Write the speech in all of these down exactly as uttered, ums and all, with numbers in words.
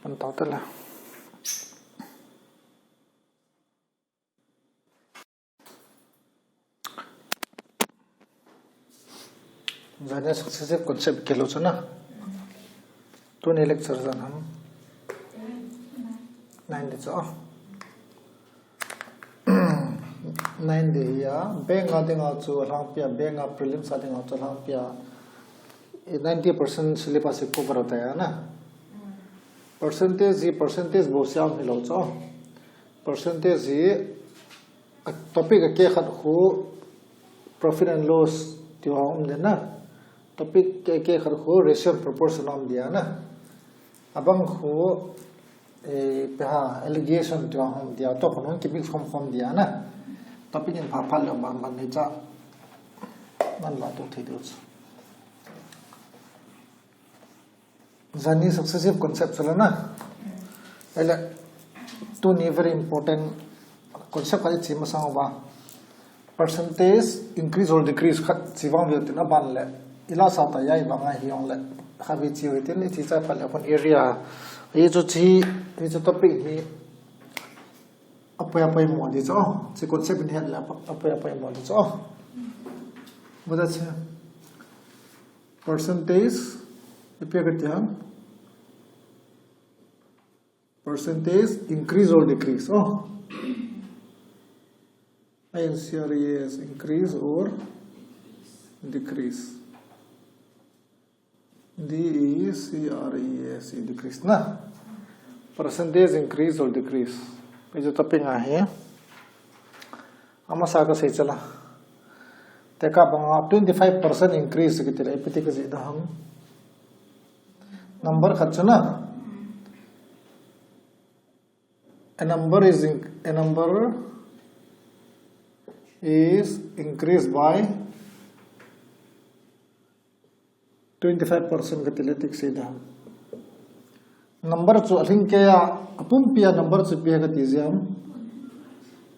An tau tala. Jani successive concept kilo chuna. Tuni lecture jan ham. Nine di chu. Nine di ya, bank a dinga chu alhangpia, bank a prelims a dinga chu alhangpia. Ninety percent syllabus cover ta ya na. Percentage hi, percentage bou siam hilou chu. Percentage hi, a topic a kekhat khu profit and loss tia um den na. Topic a kekhat khu ratio proportion um dia na. Abang khu, eh, peha allegation tia um dia, to khun ki mix khom khom dia na. Topic in pha pha le ban ban ni cha. Nan la tu thei deu chu. Jani successive concept chu lana. Ele, tuni very important concept khat ichi masang uva. Percentage increase or decrease khat chi vang veu tin aban le. Ila sa ta yai vang a hi ong le. Khavi chi veu tin ichi cha pha le kon area. Hi chu chi, hi chu topic hi. Apoi apoi mo di chu. Chi concept in het le apoi apoi mo di chu. What that say? Percentage, ipi kati ham? Percentage increase or decrease. Oh. I N C R E S increase or decrease. D E C R E A C, decrease na. Percentage increase or decrease. Pi chu topic ahi. Amasa kasei chala. Teka banga twenty five percent increase kiti le ipi ti kaji da ham. Number khat chu na. A number is in, a number is increased by twenty five percent kati le thik sei da. Number chu alhing kei a, apumpi a number chu ipi kati jia ham.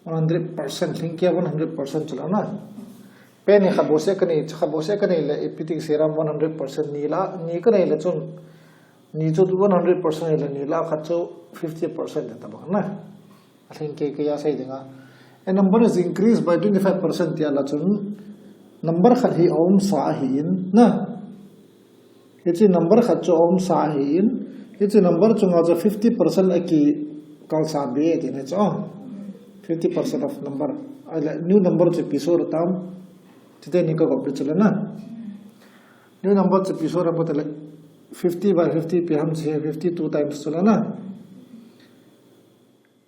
One hundred percent, alhing kei a one hundred percent chu la na. Pen hi khat bou seh kanei, khat bou seh kanei le ipi ti sei ham one hundred percent ni la, ni kanei le chun. Ni chu one hundred percent le ni la khat chu fifty percent ta bang na. Alhing kei kei a sei dinga. A number is increased by twenty five percent tia la chun number khat hi aum sa ahi in na. Hichi number khat chu aum sa ahi in. Hichi number chunga chu fifty percent akikal sa be ti na chu. Fifty percent of number. Ahile new number chu ipi so tam. Chite ni ka gop chu la na. New number chu ipi so tam le fifty by fifty ipi ham chi fifty two times chu la na.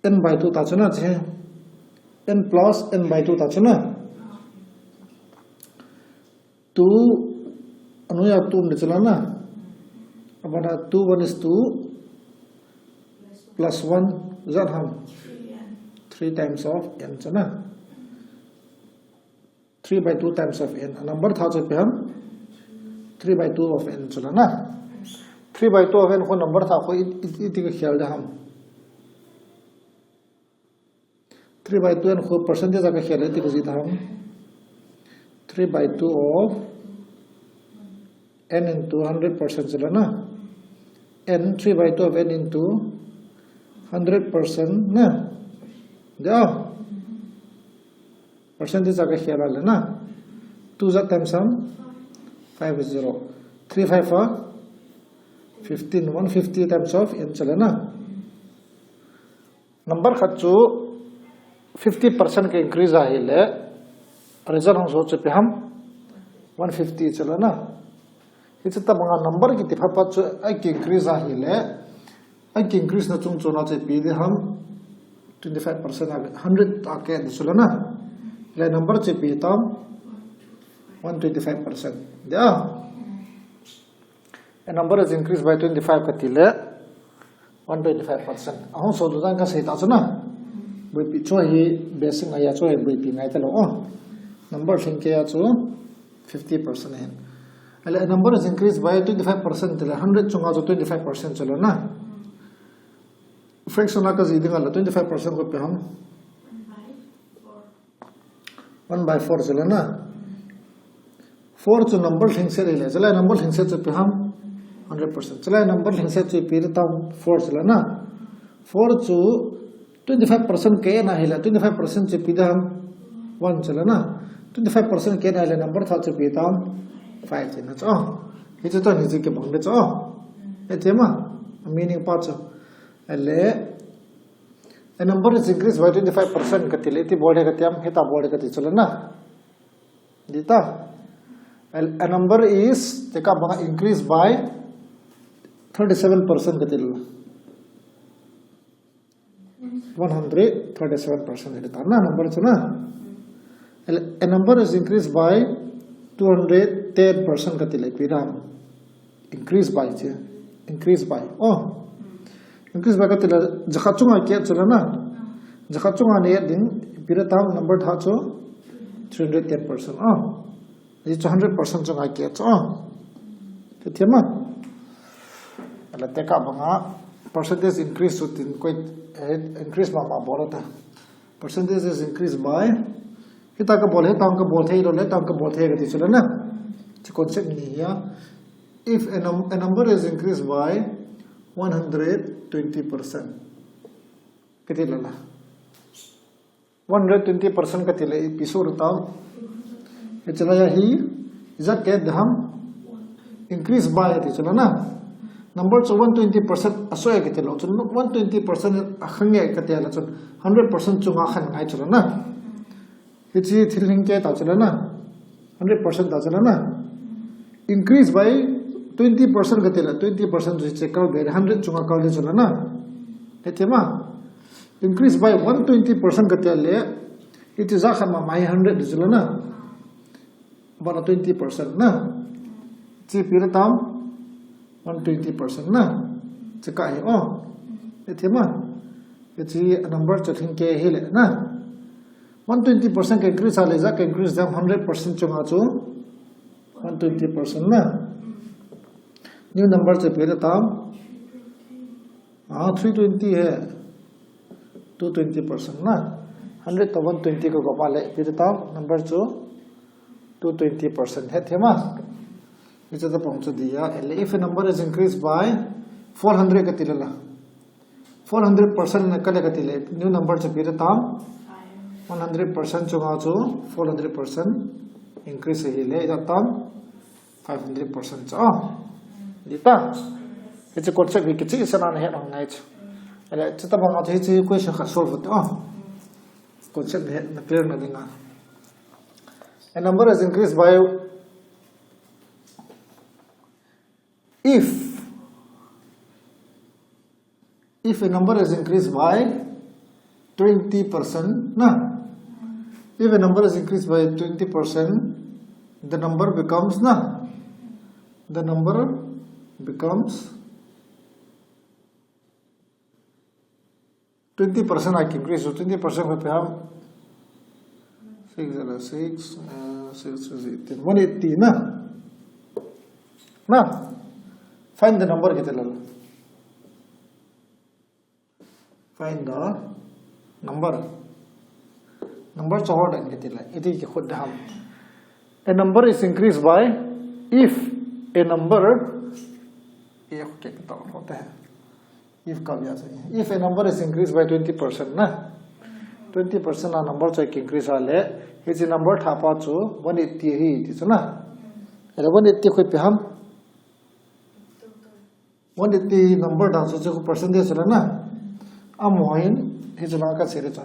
N by two ta chu na chi. N plus n by two ta chu na. Two, anoiya two um di chu la na. Abana two one is two plus one, jat ham. Three times of n chu na. Three by two times of n. A number thah chu ipi ham? Three by two of n chu la na. Three by two of n khu number thah khu i, i, iti ka khel da ham. Three by two n khu percentage a ka khel iti ka ji da ham. Three by two of n into hundred percent chu la na. N, three by two of n into hundred percent na. Da. Percentage a ka khel le na. Two jat times ham? Five zero. Three five are fifteen. One fifty times of n chu la na. Number khat chu fifty percent ka increase ahile, result hung so chu ipi ham? One fifty chu la na. Hichu tabanga number kiti phat phat chu aki increase ahile, aki increase na chung chuna chu ipi di ham? Twenty five percent a, hundred a ka di chu la na. Le number chu ipi tam? One twenty five percent. Dia. A number is increased by twenty five kati le one twenty five percent. Ahung so du dan ka sei ta chu na. Boipi chu hi basic a ya chu hi boipi ngai ta lou. Oh. Number lhing kei a chu fifty percent ahin. Ahile a number is increased by twenty five percent ti le hundred chunga chu twenty five percent chu la na. Fraction a ka ji dinga le twenty five percent khu ipi ham? One by four chu la na. Four chu number lhingset le, chu la number lhingset chu ipi ham? hundred percent. Chule number lhingset chu ipi ding tam, four chule na. Four chu twenty-five percent kei na hile, twenty-five percent chu ipi ding ham, one chule na. Twenty-five percent kei na hile, number thah chu ipi tam, five chule na chu. Oh. Hichu to ni chu kibang ding chu. Oh. Hethem a, meaning pa chu. Ele, a number is increased by twenty-five percent kati le, iti bol ding kati ham, hita bol ding kati chule na. Dita. A, a number is, tekah banga increased by thirty-seven percent kati le. One hundred thirty-seven percent dita na number chu na. A, a number is increased by two hundred ten percent kati le ipi ding ham. Increase by chu. Increase by. Oh. Increase by kati le jakhat chunga kei chule na. Jakhat chunga nei ding, ipi ding tam number thah chu three hundred ten percent. Oh. Hichu hundred percent chunga kei chu. Oh. Hethem a. Ele tekah banga percentage increase chu tin koi, eh, increase mama bol ta. Percentage is increased by. Hita kabol, hita kabol thei lou le, hita kabol thei kati chule na. Chu concept ni hi a. If a, num a number is increased by one hundred twenty percent. Kati le la. One hundred twenty percent kati le ipi soh ding tam. Hichu la hi, ijat kei ding ham. Increase by ati chule na. Number chu one twenty percent asoi kati le chun one twenty percent akhange kati le chun hundred percent chunga khan ngai chule na. Hichu thil lhingkei ta chule na. Hundred percent ta chule na. Increase by twenty percent kati le, twenty percent chu hichu kal be, hundred chunga kal ding chule na. Hethem a. Increase by one twenty percent kati le, hichu jakhat mama hi hundred ding chule na. Bana twenty percent na. Chu ipi ding tam, one twenty percent na. Chu kah hi, oh. Hethem a. Hichu number chu lhingkei hile na. One twenty percent ka increase a le, ijat ka increase ding ham, hundred percent chunga chu one twenty percent na. New number chu ipi ding tam. Ah, three twenty hai. Two twenty percent na. Hundred to one twenty ka gop a le, ipi ding tam, number chu two twenty percent. Hethem a. Hichu tapang chu dia. Ele if a number is increased by four hundred kati le la. Four hundred percent na kal le kati le, new number chu ipi ding tam. One hundred percent chunga chu four hundred percent increase ahile, ijat tam. Five hundred percent chu. Oh. Dita. Hichu concept hi kicheh sena nahet ngai chu. Ele, chuta banga chu hichu question khat solve te. Oh. Concept hi na clear na dinga. A number is increased by, if If a number is increased by twenty percent, na? If a number is increased by twenty percent, the number becomes, na? The number becomes twenty percent I can increase, so twenty percent koi ipi ham? Six zero six, uh, six six eighteen, one eighty, na? Na? Find the number kiti le. Find the number. Number chu hol ding kiti le. Iti kikhut ding ham. A number is increased by, if a number, if, okay, kito, kito. If ka bia chu. If a number is increased by twenty percent, na? Twenty percent a number chu increase a le, hiche number thah pa chu one eighty ahi ti chu, na? Ahile one eighty koi ipi ham? One eighty number dan chu chu percentage la na. Amahin, hiche la kasei le chu.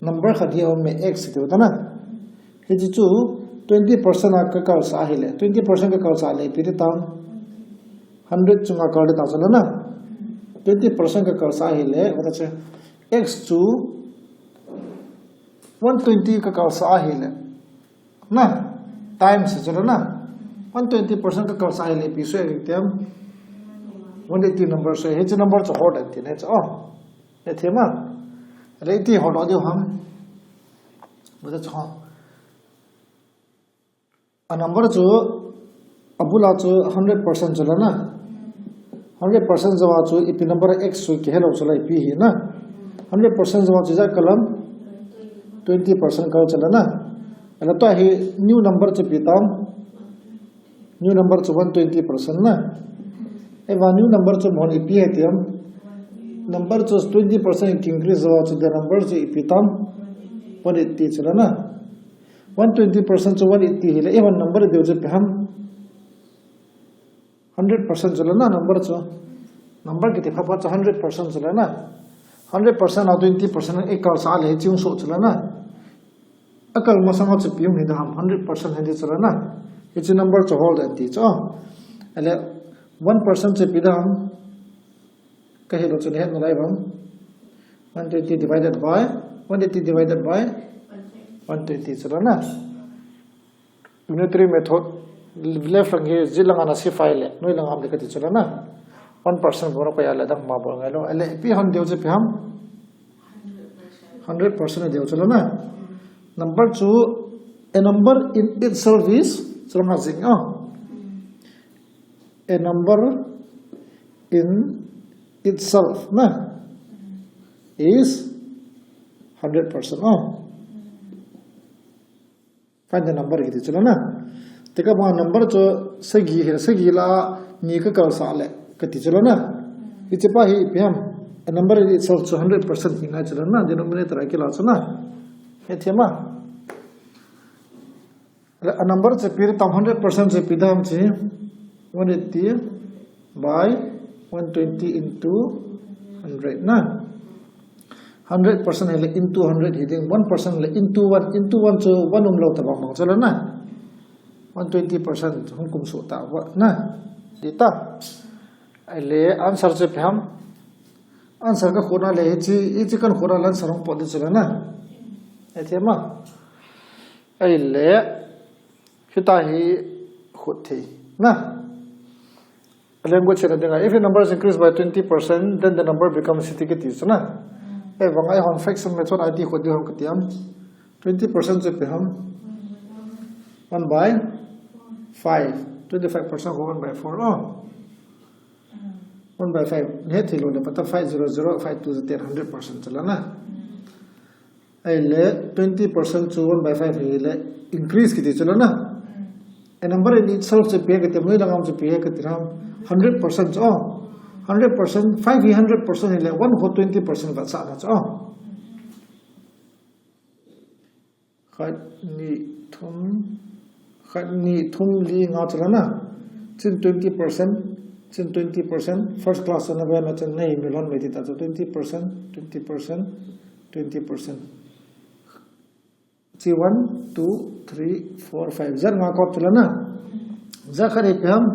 Number khat hi aume, x ti u ta na. Hiche chu twenty percent a kakalsah ahile. Twenty percent kakalsah le ipi ti tam? Hundred chunga kal ti ta chu la na. Twenty percent kakalsah ahile, vata chu x chu one twenty kakalsah ahile. Na, times chu la na. One twenty percent kakalsah ahile ipi soh ding ham? One eighty number soh, hiche number chu hol ding ti na chu. Oh. Hethem a. Ahile iti hol diu ham? Vata chu. A number chu, abul a chu hundred percent chu la na. Hundred percent jouva chu ipi number x chu kihelou chu la ipi hi na. Hundred percent jouva chu ijat kal ham? Twenty percent kal chu la na. Ahile tua hi new number chu ipi tam? New number chu one twenty percent na. Ahivang new number chu ibol ipi ham ti ham. Number chu twenty percent increase ho chu the number chu ipi tam. One eighty chu la na. One twenty percent chu one eighty hile, ibol number deu chu ipi ham. Hundred percent chu la na number chu. Number kiti phat phat chu hundred percent chu la na. Hundred percent a twenty percent ikal sah le hiche hung soh chu la na. Akal masang a chu ipi hung hi dem ham, hundred percent hi di chu la na. Hiche number chu hol ding ti chu. Ahile one percent chu ipi dem ham. Ka hilou chu nahet nalai vang. One twenty divided by, one eighty divided by one twenty chu la na. Unitary method, left lang hi, jit lang a na shift a le, noi lang a ham le kati chu la na. One percent bol a koi a le dang ma bol ngai lou. Ahile ipi hon deu chu ipi ham. Hundred percent deu chu la na. Number chu, a number in itself is, chu la nga jing a. A number in itself na is hundred percent a. Find the number kiti chu la na. Tekah banga number chu sagi hi, sagi lah a ni ka kal sah le kati chu la na. Hiche pa hi ipi ham. A number in itself chu hundred percent hi ngai chu la na. Denominator a kila chu na. Hethem a. A number chu ipi tam, hundred percent chu ipi dem ham chu. One eighty by one twenty into hundred na. Hundred percent hile into hundred hi ding, one percent le into one, into one chu one umlou tabang bang chu la na. One twenty percent hung kum soh ta va na. Di ta. Ahile answer chu ipi ham. Answer ka khut a le hiche, hiche ka khut a le answer hung pot di chu la na. Hethem a. Ahile, hitia hi khut thei na. Language na dinga, if a number is increased by twenty percent, then the number becomes city kiti chu na. Ahivang a ihon fraction method a di khut di ham kati ham. Twenty percent chu ipi ham. One by five. Twenty-five percent ko one by four lo. One by five. Nahet thei lou le pata five zero zero, five two ten, hundred percent chu la na. Ahile twenty percent chu one by five hile increase kiti chu la na. A number in itself chu ipi kati ham, noi lang a ham chu ipi kati ham. Hundred percent chu. Hundred percent, five hi hundred percent hile one ho twenty percent vetsahna chu. Khat, ni, thum, khat, ni, thum, li, nga chu la na. Chun twenty percent, chun twenty percent, first class na ve na chun nei million mai ti ta chu twenty percent, twenty percent, twenty percent. Chi one, two, three, four, five. Jat nga kop chu la na. Jat khat hi ipi ham?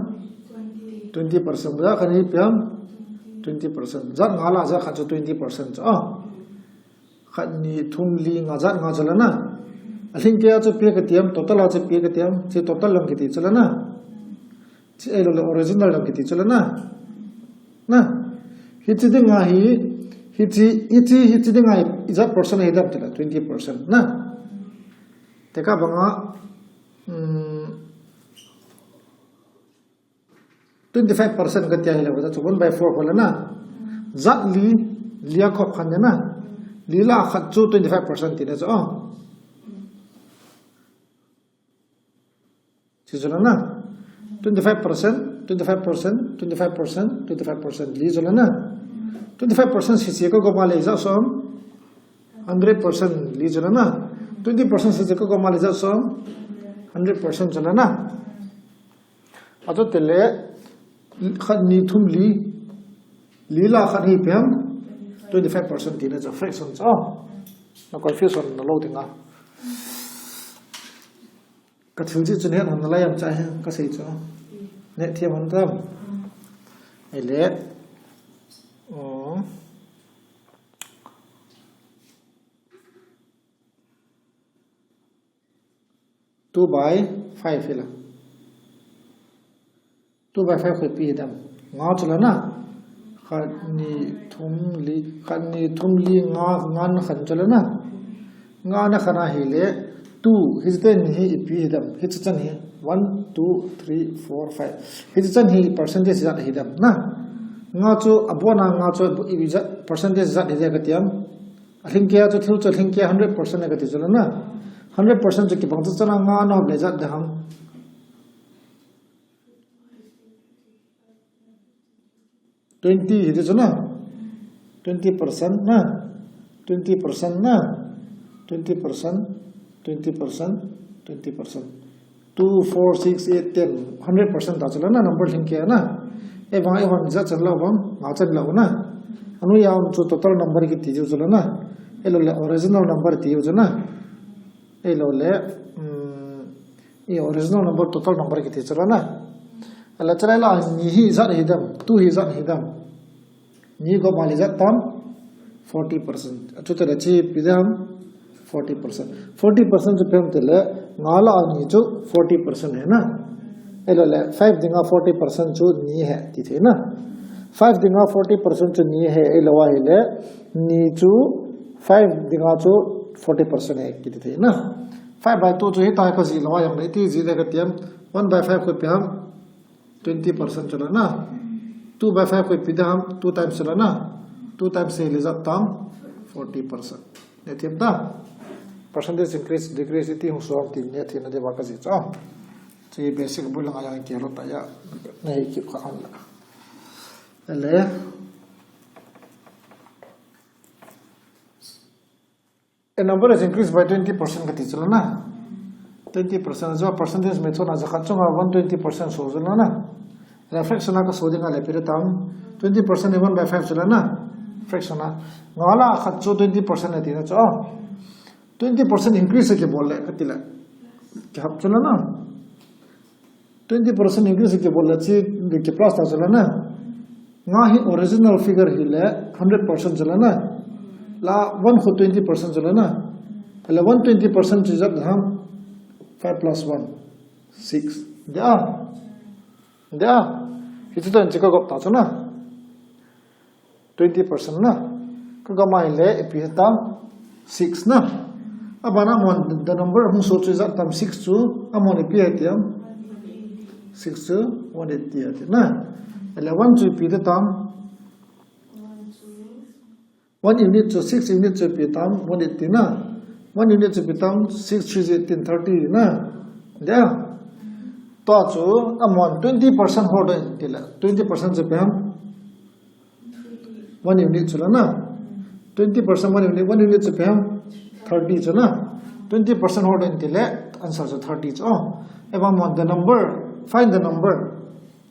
Twenty percent. Jat khat hi ipi ham? Twenty percent. Jat nga lah a jat khat chu twenty percent chu. Ah. Khat, ni, thum, li, nga, jat nga chu la na. Alhingkei a chu ipi kati ham, total a chu ipi kati ham, hiche total lang kiti chu la na. Hiche ahilou le original lang kiti chu la na. Na. Hiche dinga hi, hiche, hiche, hiche dinga hi, ijat percent hi dem ti la, twenty percent na. Tekah banga, um, twenty-five percent kati ahile, chu one by four ho la na. Jat li, li a kop khat na. Li lah a khat chu twenty-five percent tina chu. Oh. Hiche chu la na. Twenty-five percent, twenty-five percent, twenty-five percent, twenty-five percent. Li chu la na. Twenty-five percent hiche ka gom a le ijat soh ham. Hundred percent li chu la na. Twenty percent hiche ka gom a le ijat soh ham. Hundred percent chu la na. Achu tile, khat, ni, thum, li. Li lah a khat hi ipi ham. Twenty-five percent tina chu fraction chu. Na confusion na lou ding a. Ka thil chih chu nahet hon nalai ham tia hi ka sei chu. Nahet them hon tam. Ahile. Oh. Two by five hi la. Two by five koi ipi hi dem. Nga chu la na. Khat, ni, thum, li, khat, ni, thum, li, nga, nga na khan chu la na. Nga na khan ahile, two, hiche teni hi ipi hi dem. Hiche chan hi, one, two, three, four, five. Hiche chan hi percentage ijat hi dem na. Nga chu, abona nga chu, ijat, percentage ijat hi dem kati ham. Alhingkei a chu thil chu alhingkei a hundred percent kati chu la na. Hundred percent chu kibang chu chan a nga na hop le ijat dem ham. twenty hi chu na, twenty percent na, twenty percent na, twenty percent, twenty percent, twenty percent. Two, four, six, eight, ten, hundred percent ta chu la na, number lhing kei na. Ahivang, ahivang ijat chan la vang, nga chan la na. Anu ya um chu total number kiti chu la na. Ahilou le original number ti chu na. Ahilou le, um, i original number, total number kiti chu la na. Ahile chu la la ni hi ijat hi dem, two hi ijat hi dem. Ni ko mali ijat tam, forty percent. Achu tele chi pi dem, forty percent. Forty percent chu ipi ham tile, nga la a ni chu forty percent hi na. Ahilou le, five dinga forty percent chu ni hi ti thei na. Five dinga forty percent chu ni hi, ahilou ahile, ni chu five dinga chu forty percent hi kiti thei na. Five by two chu hita ka ji lou a, ahile iti ji le ka ti ham, one by five ko ipi ham, twenty percent chu la na. Two by five ko ipi dem, two times chu la na. Two times hi le ijat tam, forty percent. Neh thim ta. Percentage increase, decrease iti hung suam ti neh thim na diu va ka ji chu. Chi basic bu langa jong kilo ta ya. Nahi kikah a um la. Ahile. A number is increased by twenty percent kati chu la na. Twenty percent, chu percentage method na, jakhat chunga one twenty percent so chu la na. Ahile fraction a ka so dinga le ipi ti tam, twenty percent hi one by five chu la na. Fraction a. Nga la khat chu twenty percent ati na chu. Twenty percent increase kibol le kati le. Kihap chu la na. Twenty percent increase kibol le chi, ki plus ta chu la na. Nga hi original figure hi le hundred percent chu la na. La one ko twenty percent chu la na. Ahile one twenty percent chu ijat ham, five plus one, six. Dia. Dia. Hichu tan chi ka gop ta chu na. Twenty percent na. Ka gop mai le ipi tam, six na. Abana amahon the number hung so chu ijat tam, six chu. Amahon ipi ati ham, six chu one eighty ati na. Ahile one chu ipi tam, one unit chu, six unit chu ipi tam, one eighty na. One unit chu ipi tam, six three eighteen, thirty na. Dia. Tua chu amahon twenty percent ho doh in ti le, twenty percent chu ipi ham, one unit chu la na. Twenty percent one unit, one unit chu ipi ham, thirty chu na. Twenty percent ho doh in ti le, answer chu thirty chu. Ahivang amahon the number, find the number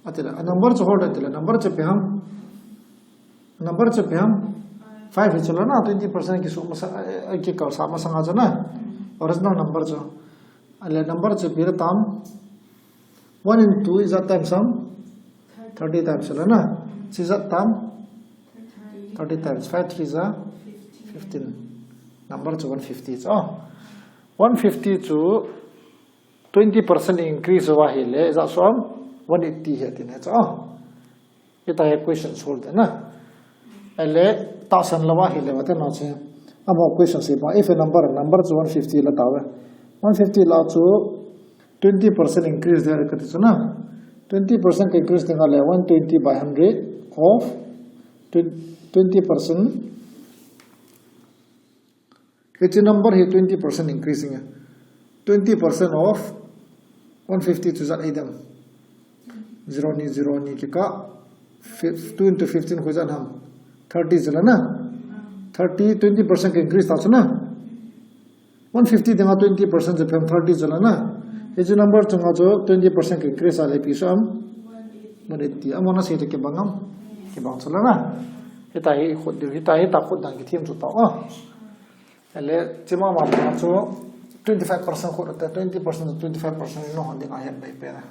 ati le, a number chu ho doh in ti le, number chu ipi ham, number chu ipi ham, five hi chu la na. Twenty percent kisu masa, eh, kikal sa masanga chu na. Original number chu. Ahile number chu ipi le tam, one into ijat times ham, thirty times chu la na. Chi ijat tam, thirty times, five three ja fifteen. Number chu one fifty chu. One fifty chu twenty percent increase uva ahile, ijat so ham, one eighty hi ati na chu. Hita hi question solve de na. Ahile, tahsan lou ahile, vate na che. Amaho question sei pa, if a number, number chu one fifty la tave. One fifty la chu twenty percent increase there kati chu na. Twenty percent increase dinga le one twenty by hundred of twenty percent. Hiche number hi twenty percent increasing a. Twenty percent of one fifty chu ijat hi dem. Zero ni, zero ni kikah. Fif-, two into fifteen ko ijat ham, thirty chu la na. Thirty, twenty percent ka increase ta chu na. One fifty dinga twenty percent chu ipi ham, thirty chu la na. Hiche number chunga chu twenty percent ka increase a le ipi so ham, one eighty. Amahon asei chu kibang ham, kibang chu la na. Hita hi khut diu, hita, hita khut dan kithem chu ta. Ahile, chi mama pa chu twenty-five percent khut ate, twenty percent to twenty-five percent in hon dinga ahet bai pen a.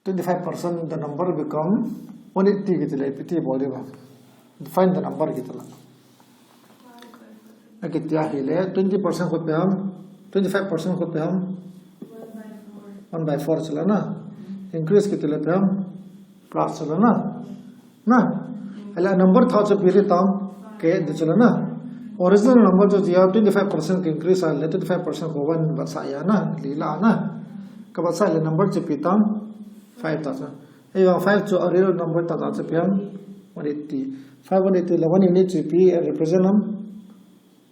Twenty-five percent the number become one eighty kiti le, ipi ti bol diu ham. Find the number kiti la. Akiti ahile, twenty percent khut ipi ham, twenty-five percent khut ipi ham, one by four chu la na. Increase kiti le ipi ham, plus chu la na. Na. Ahile number thah chu ipi le tam, ka add diu chu la na. Original number chu jia twenty-five percent ka increase a le twenty-five percent ko one vetsah a na, li la na. Ka vetsah le number chu ipi tam, five ta chu. Ahivang five chu a real number tah tah chu ipi ham, one eighty. Five one eighty le one unit chu ipi represent ham,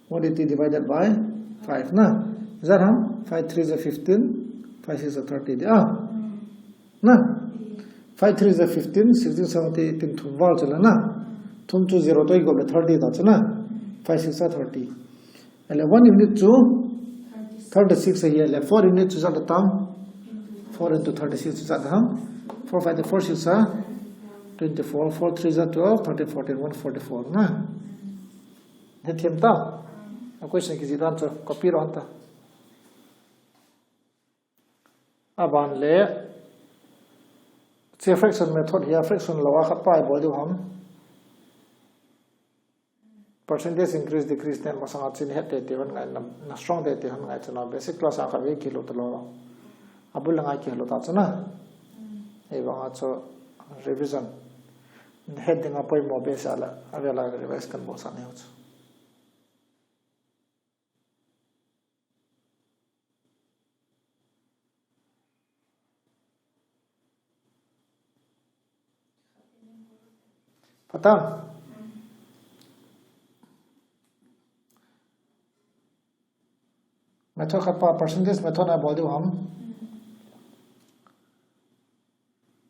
one eighty divided by five na. Ijat ham, five three ja fifteen, five six ja thirty dia. Na. Five three is fifteen, sixteen, seventeen, eighteen, thum val chu la na. Thum chu zero toh igop le thirty ta chu na. Five six are thirty. Ele one unit chu thirty-six ahi, ele four unit chu ijat tam. Four into thirty-six chu ijat ham. Four five, four six are twenty-four, four three are twelve, thirteen, fourteen, one forty-four na. Hethem ta. A question kijih dan chu copy ron ta. Aban le, hiche fraction method hi a fraction lou a khat pa ibol diu ham. Percentage increase, decrease nen masanga chu nahet teitei hon ngai, na, na strong teitei hon ngai chu na basic class a khat vei kihil u talou. Abul le ngai kihil u ta chu na. Hivang a chu revision. Nahet ding a poimo base a la, avel a revise kan bol sah nahiu chu. Pata. Method khat pa percentage method a bol diu ham.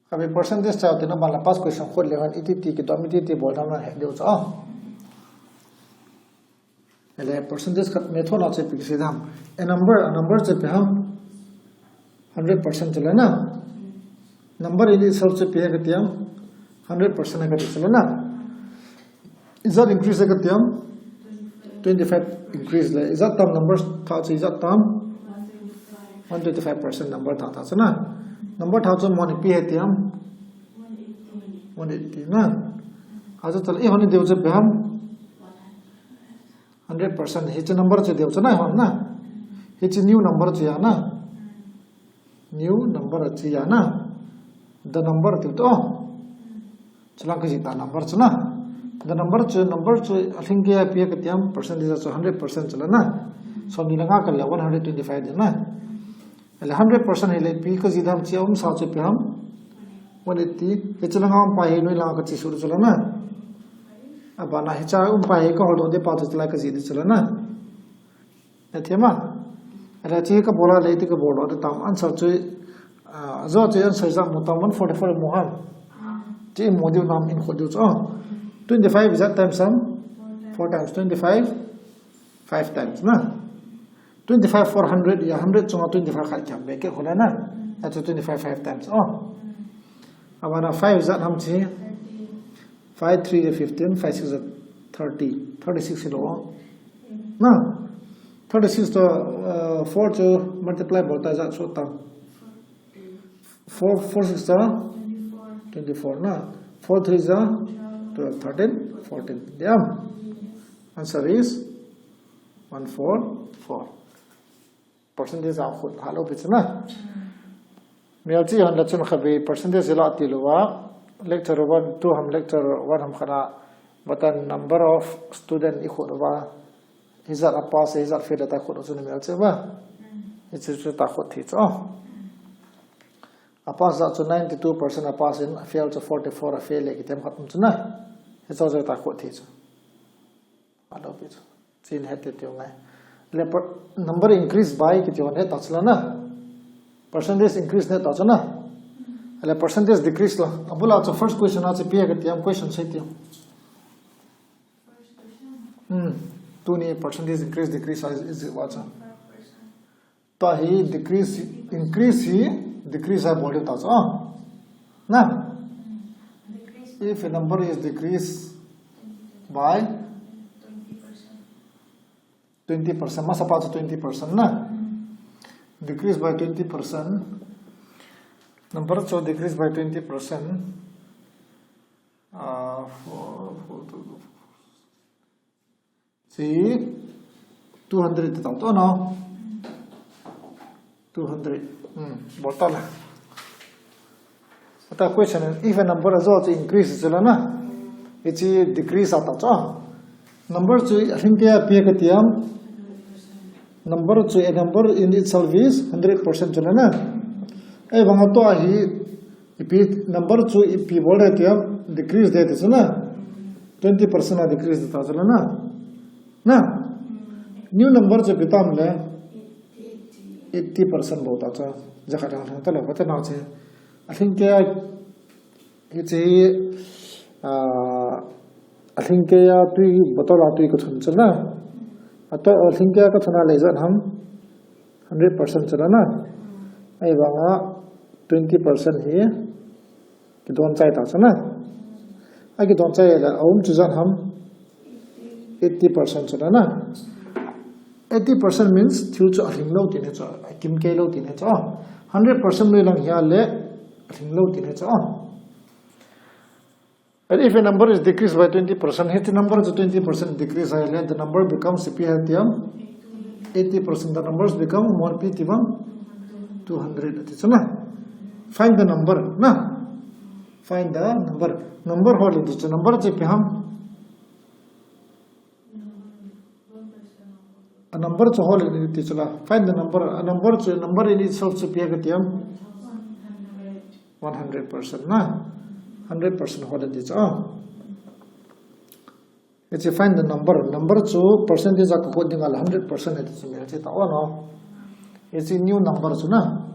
Khatvei percentage chao tina bala past question khut le hon iti ti kidom iti ti bol tham na he diu chu. Ele percentage khat method a chu ipi kisei dam. A number, a number chu ipi ham. Hundred percent chu la na. Number in itself chu ipi ham kati ham. Hundred percent ham kati chu la na. Ijat increase ham kati ham. Twenty-five increase le. Ijat tam number tha chu ijat tam. One twenty-five percent number tha tha chu na. Number tha chu mon ipi ham kati ham. One eighty na. Achu chu la ihon idiu chu ipi ham. Hundred percent. Hiche number chu diu chu na ihon na. Hiche new number chu ahi na. New number chu ahi na. The number tiu to. Chulang kajih ta number chu na. The number chu, number chu alhingkeiya ipi ham kati ham percentage chu hundred percent chu la na. Somni le nga kal le one hundred twenty-five ding na. Ele hundred percent hile ipi kajih dam chu a umsa chu ipi ham. One eighty. Hiche langa um pa hi noi langa kache suh chu la na. Abana hiche a um pa hi kahol doh ding pa chu chulai kajih ding chu la na. Nathema. Ele chu kabol a le iti kabol doh ding tam answer chu, ah, ajo chu answer jat mu tam one forty-four mu ham. Chu imu diu nam inkho diu chu. Twenty-five ijat times ham. Four times twenty-five. Five times na. Twenty-five four hundred, ya hundred chunga twenty-five khat kiham be kit khole na. Achu twenty-five five times. Oh. Abana five ijat ham chu. Five three is fifteen, five six is thirty. Thirty-six hilou. Na. Thirty-six to, uh, four chu multiply bol ta ijat soh tam. Four, four six are twenty-four na. Four three are twelve, thirteen, fourteen. Diham. Answer is one four four. Percentage a khut halou pi chu na. Melchih hon la chun khatvei percentage la tilou a. Lecture one, two ham lecture one ham khat a. But a number of student ikhut uva. Hijat a pass, hijat fail ta khut u chu na melchih uva. Hichu chu ta khut thei chu. A pass jat chu ninety-two percent a pass in, a fail chu forty-four, a fail le kitem khat um chu na. Hichu chu ta khut thei chu. Halou pi chu. Chuin het teitei u ngai. Le per-, number increase by kiti hon het ta chu la na. Percentage increase ne ta chu na. Le percentage decrease la. Abul a chu first question a chu ipi ham kati ham question sei teu. Hmm. Tuni percentage increase decrease is, is it what? Tua hi decrease, increase hi decrease a bol diu ta chu. Na? If a number is decreased by twenty percent, masa pa chu twenty percent na. Decrease by twenty percent. Number chu decrease by twenty percent. Ah, four, four, two, two, four. Chu two hundred ti tau to no. Two hundred. Hmm, bol ta la. Ata question, if a number ajo chu increase chu la na. Hichu decrease a ta chu. Number chu alhingkeiya ipi ham kati ham. Number chu a number in itself is hundred percent chu la na. Ahivang a tua hi ipi number chu ipi bol ding ham, decrease ding ti chu na. Twenty percent a decrease ding ta chu la na. Na. New number chu ipi tam le. Eighty percent bol ta chu. Jakhat lang lang ta le, kati na chu. Alhingkeiya Hiche hi, ah, alhingkeiya tui, bottle a tui kathun chu na. Ato, alhingkeiya kathun a lei ijat ham, hundred percent chu na. Ahivanga twenty percent hi kidon chai ta chu na. Akidon chai le aum chu ijat ham, eighty percent chu na. Eighty percent means thil chu alhing lou tina chu, akimkei lou tina chu. Hundred percent noilang hia le alhing lou tina chu. And if a number is decreased by twenty percent, hiche number chu twenty percent decrease ahile, the number becomes ipi ham tia, eighty percent, the numbers become more ipi ti vang, two hundred ati chu na. Find the number na. Find the number. Number hol in ti chu, number chu ipi ham. A number chu hol in ti chu la. Find the number. A number chu, number in itself chu ipi ham kati ham, one hundred percent na. Hundred percent hol in ti chu. Hiche find the number. Number chu percentage a kahot ding ahile hundred percent ati chu mel che ta o no. Hiche new number chu na.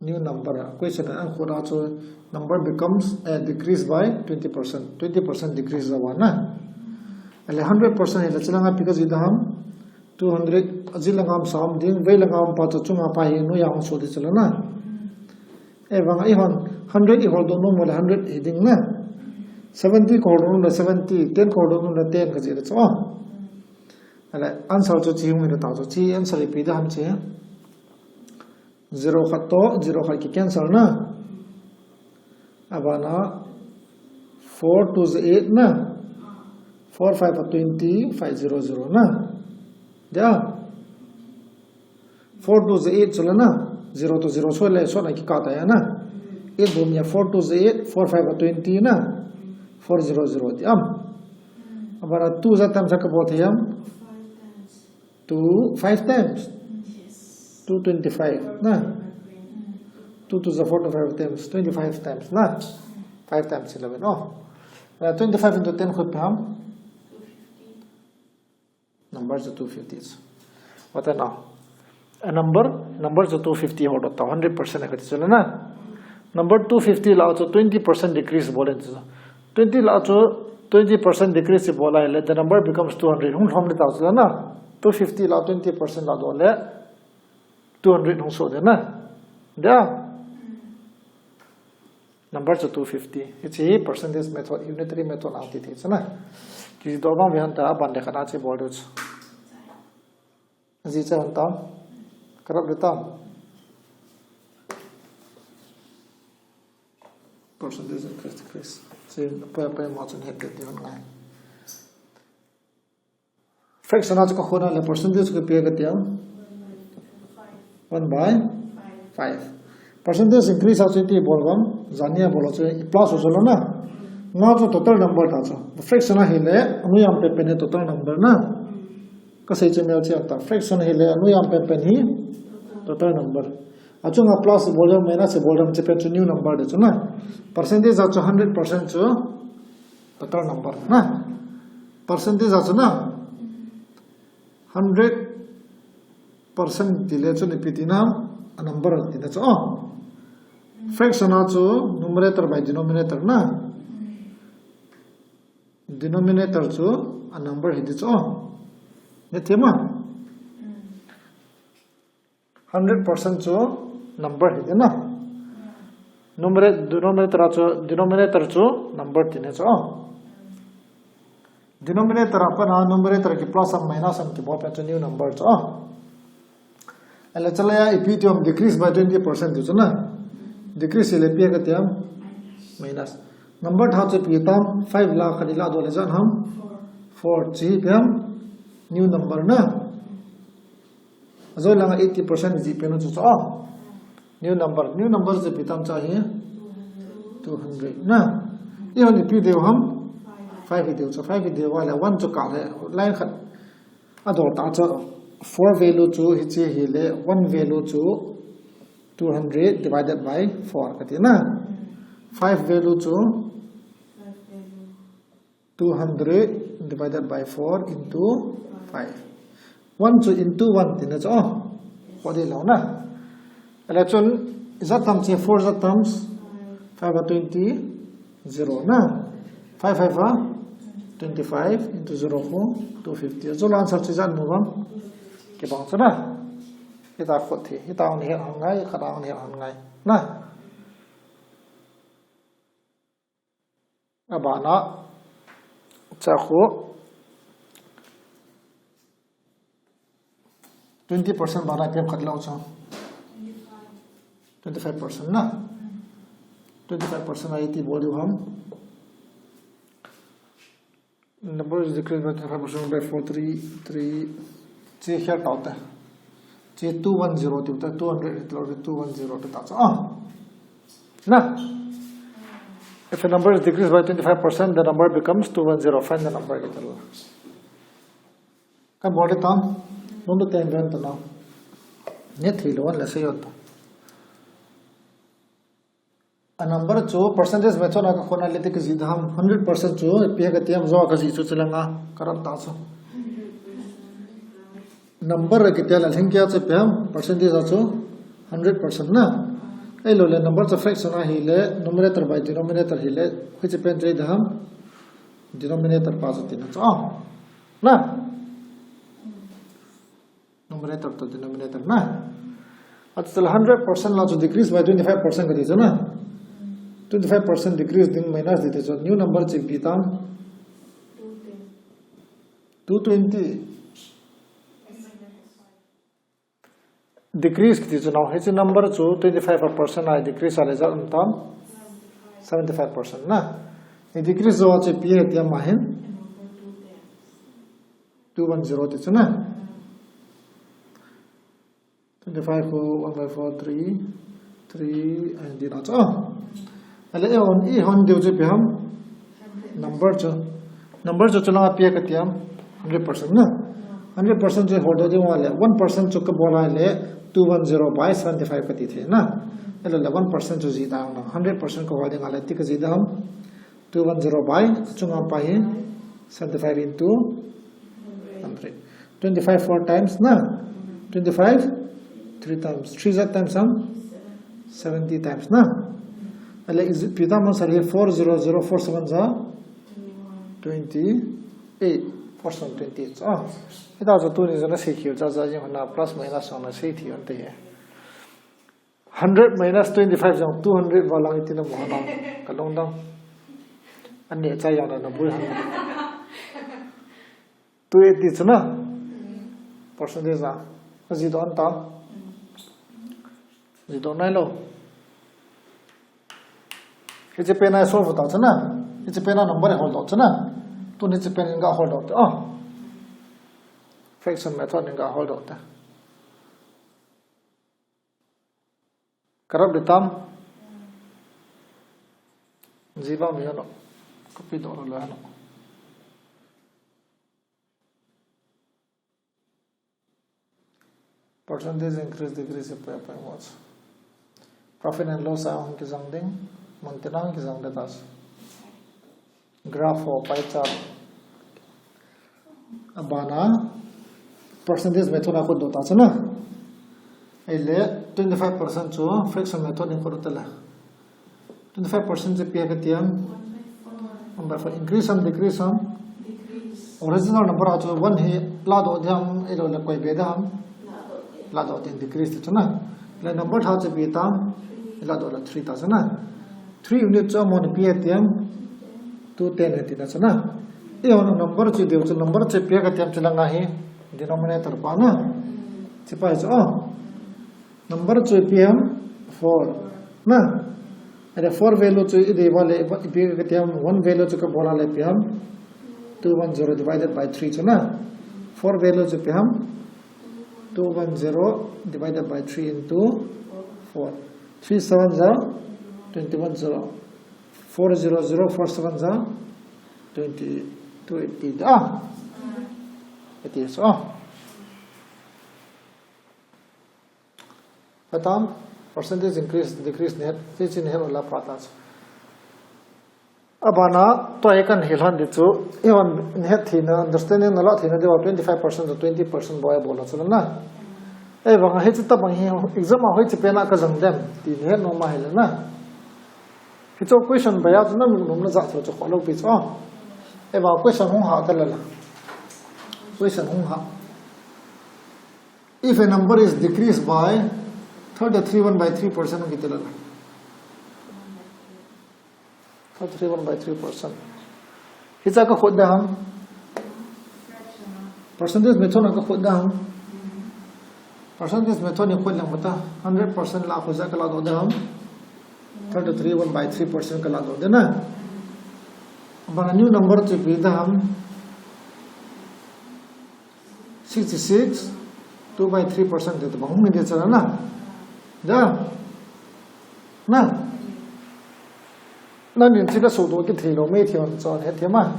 New number. Question a akhut a chu number becomes, eh, decreased by twenty percent. Twenty percent decrease ahi na. Ahile hundred percent hile chulanga ipi kajih ding ham. Two hundred, ajih langa um sa um ding, vei langa um pa chu chunga pa hi noiya hung soh ding chu la na. Ahivanga eihon hundred ihol doh nom le hundred hi ding na. Seventy kahol doh nom le seventy, ten kahol doh nom le ten kajih le chu. Ahile answer chu hiche hung hi ta chu. Hiche answer ipi ding ham hiche. Zero khat toh zero khat kicancel na. Abana four two is eight na. Four five are twenty, five zero zero na. Dia. Four two is eight chu la na. Zero to zero sot le sot na kikah ta ya na. Eight bom ya four two is eight, four five are twenty na. Four zero zero ti am. Abana two ijat times a kabol thei ham. Two, five times. Two twenty-five na. Two to the four to five times, twenty-five times na. Five times eleven. Oh. Uh, twenty-five into ten koi ipi ham. Number chu two fifty. What now? A number, number chu two fifty hol doh ta, hundred percent kati chu la na. Number two fifty la chu twenty percent decrease bol in chu. Twenty la chu twenty percent decrease bol ahile, the number becomes two hundred. Hung lhom le ta chu la na. Two fifty la twenty percent la doh le two hundred hung soh ding na. Dia. Number chu two fifty. Hiche hi percentage method, unitary method a ti thei chu na. Kidoh vang ve hen ta, aban le khat a che bol diu chu. Ajih che hen ta. Karap le ta. Percentage increase, decrease. Che pa pa ma chun het te ti hon ngai. Fraction a chu kakhut a le percentage chu ipi kati ham. One by five. Percentage increase a chu iti bol vang, jania bol a chu i plus ho chu la na. Nga chu total number ta chu. Fraction a hile, anoiya um penpen hi total number na. Kasei chu mel che ta. Fraction a hile, anoiya um penpen hi total number. Achunga plus bol ding, minus bol ding, hiche pen chu new number ti chu na. Percentage a chu hundred percent chu total number na. Percentage a chu na. Hundred percent ti le chu ipi tina, a number tina chu. Oh. Fraction a chu numerator by denominator na. Denominator chu a number hi ti chu. Oh. Nethei ma. Hundred percent chu number hi ti na. Numerator, denominator a chu, denominator chu number tina chu. Denominator a pat a numerator ki plus am minus am kibol pen chu new number chu. Ahile chule a ipi ti ham, decrease by twenty percent ti chu na. Decrease le ipi kati ham, minus. Number thah chu ipi tam, five la khat i la doh le ijat ham, four. Chu ipi ham, new number na. Ajou langa eighty percent jih pen u chu chu. New number, new number chu ipi tam chu ahi. Two hundred na. Eihon ipi dei u ham. Five i dei u chu, five i dei u ahile one chu kah le line khat. Adol ta chu four value chu hiche hile one value chu two hundred divided by four kati na. Five value chu two hundred divided by four into five. One chu into one tina chu. Oh, koi dei lou na. Ahile chun ijat tam che, four ijat tam. Five a twenty, zero na. Five five a twenty-five into zero khu two fifty. Chu la answer chu ijat mu vang. Kibang chu na. Hita khut hi, hita hung hi hung ngai, khat hung hi hung ngai. Na. Abana, cha khu twenty percent bana ipi ham khat lou chu. Twenty-five percent na. Twenty-five percent a iti bol diu ham. Number is decreased by twenty-five percent by four, three, three. Chi khel tau te. Chi two one zero tiu te, two hundred eight lou te, two one zero te ta cha. Ah. Na. If a number is decreased by twenty-five percent, the number becomes two one zero. Find the number, kiti la. Kan bol ding tam. Nung te ten ven ta na. Nge thei lou an la sei ot. A number chu percentage method a ka khona le te ka jih dam, hundred percent chu ipi ka ti ham, jo ka jih chu chulanga ka rat ta chu. Number a kitel a lhing kia chu ipi ham, percentage a chu hundred percent na. Ahilou le number chu fraction a hile, numerator by denominator hile, hiche pen chu ipi ham, denominator pa chu tina chu. Ah. Na. Numerator to denominator na. Achu la hundred percent la chu decrease by twenty-five percent kati chu na. Twenty-five percent decrease ding minus ding te chu new number chu ipi tam. Two twenty. Decrease kiti chu nau, hiche number chu twenty-five percent a decrease a le jat um tam. Seventy-five percent na. I decrease jo chu ipi ham ti ama hin. Two one zero ti chu na. Twenty-five khu one by four, three, three, and di na chu. Oh. Ale, eh, hon, i hon diu chu ipi ham. Number chu. Number chu chulanga ipi ka ti ham. Hundred percent na. Hundred percent chu hol doh ding vale. One percent chu ka bol a le two one zero by seventy-five kati thei na. Ale le one percent chu jih dang na. Hundred percent ka hol ding a le ipi ka jih dam. Two one zero by, chunga pa hi, seventy-five into hundred. Twenty-five four times na, twenty-five three times, three jat times ham, seventy times na. Ale, is, ipi tam sir hi, four zero zero four seven ja twenty-eight, four seven twenty-eight. Ah, hita chu tuni chu na sei khel cha cha jing na plus minus na sei thei un te hi. Hundred minus twenty-five jong two hundred valang iti na mo hana. Ka lungdong. Ani cha jong na na bui hana. Two eighty chu na. Percentage a. Jih doh an ta. Jih doh nai lou. Hiche pen a solve ta chu na. Hiche pen a number hol doh chu na. Tun hiche pen in ga hol doh te. Oh. Fraction method in ga hol doh te. Ka rap ding tam. Jih vang mi hano. Copy doh lou le hano. Percentage increase, decrease, ipi, ipi, watch. Profit and loss a hung kijang ding. Mun tin a hung kijang ding ta. Graph or pie chart. Abana percentage method a khut doh ta chu na. Ahile twenty-five percent chu fraction method in khut doh ta le. Twenty-five percent chu ipi ka ti ham. One by four. Increase ham, decrease ham. Original number a chu one hi ladoh ding ham, ahilou le koi be ding ham. Ladoh ding, decrease ti chu na. Le number thah chu ipi tam. Ladoh le three ta chu na. Three unit chu amahon ipi ati ham. Two ten ati na chu na. Ihon number chu diu chu number chu ipi ka ti ham chu langa hi. Denominator pa na. Chi pa hi chu oh. Number chu ipi ham. Four. Na. Ahile four value chu i dei uva le ipi ka ti ham. One value chu ka bol a le ipi ham. Two one zero divided by three chu na. Four value chu ipi ham. Two one zero divided by three into four. Three seven ja twenty-one zero. Four zero zero, four seven ja twenty-two eighty. Ah. It is. Oh. Patam, percentage increase, decrease net. Chi chi net la pa ta. Abana, tua hi kan hilhon ding chu, ihon het theina, understanding na la theina diuva twenty-five percent to twenty percent boi bol a chu na. Ahivang hiche tabang hi exam a hoiche pen a ka jang dem, ti het nom a hile na. Hichu question baiya chu na nung nung na ja chu chu kholo pi chu. Eva question hung ha ta la la. Question hung ha. If a number is decreased by thirty-three one by three percent kiti la la. Thirty-three one by three percent. Hicha ka khut da ham. Percentage method na ka khut da ham. Percentage method ni khut lang mata hundred percent la khut ja ka la do da ham. Thirty-three one by three percent ka la do da na. Bana new number chu pi da ham. Sixty-six, two by three percent te bang hung ni de chala na. Da. Na. Na nin chi ka so do ki thei lo me thei on chon he thei ma.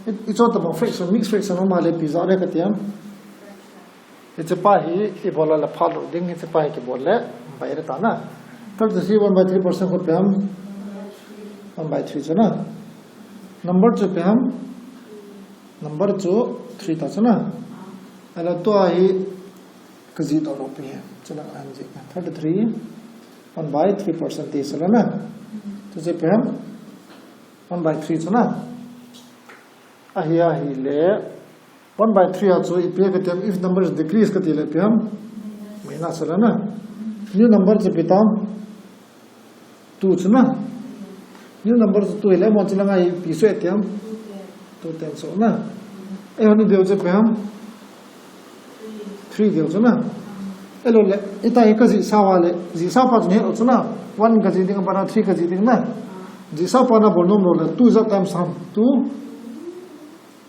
I, i chon ta bang fraction, mixed fraction ma le pi ja le ka tiam. Hiche pa hi i bol le pha lo ding, hiche pa hi ki bol le bai re ta na. Thirty-three one by three percent ko piam. One by three chu na. Number chu piam. Number chu three ta chu na. Ala tua hi ka ji to lo pi he. Chu na an ji. Thirty-three, one by three percent ti chu la na. Chu chu piam. One by three chu na. Ahi, ahi le. One by three a chu ipi ka tiam, if number is decrease ka ti le piam. Minus chu la na. New number chu pi tam. Two chu na. New number chu two le mo chu la ngai pi chu e tiam. Two ten chu na. E honi deu chu piam. Three deu chu na. Elo le, ita hi ka ji sa wa le, ji sa pa chu ne chu na. One ka ji ding, bana three ka ji ding na. Ji sa pa na bol nom lo le, two ja times ham. Two.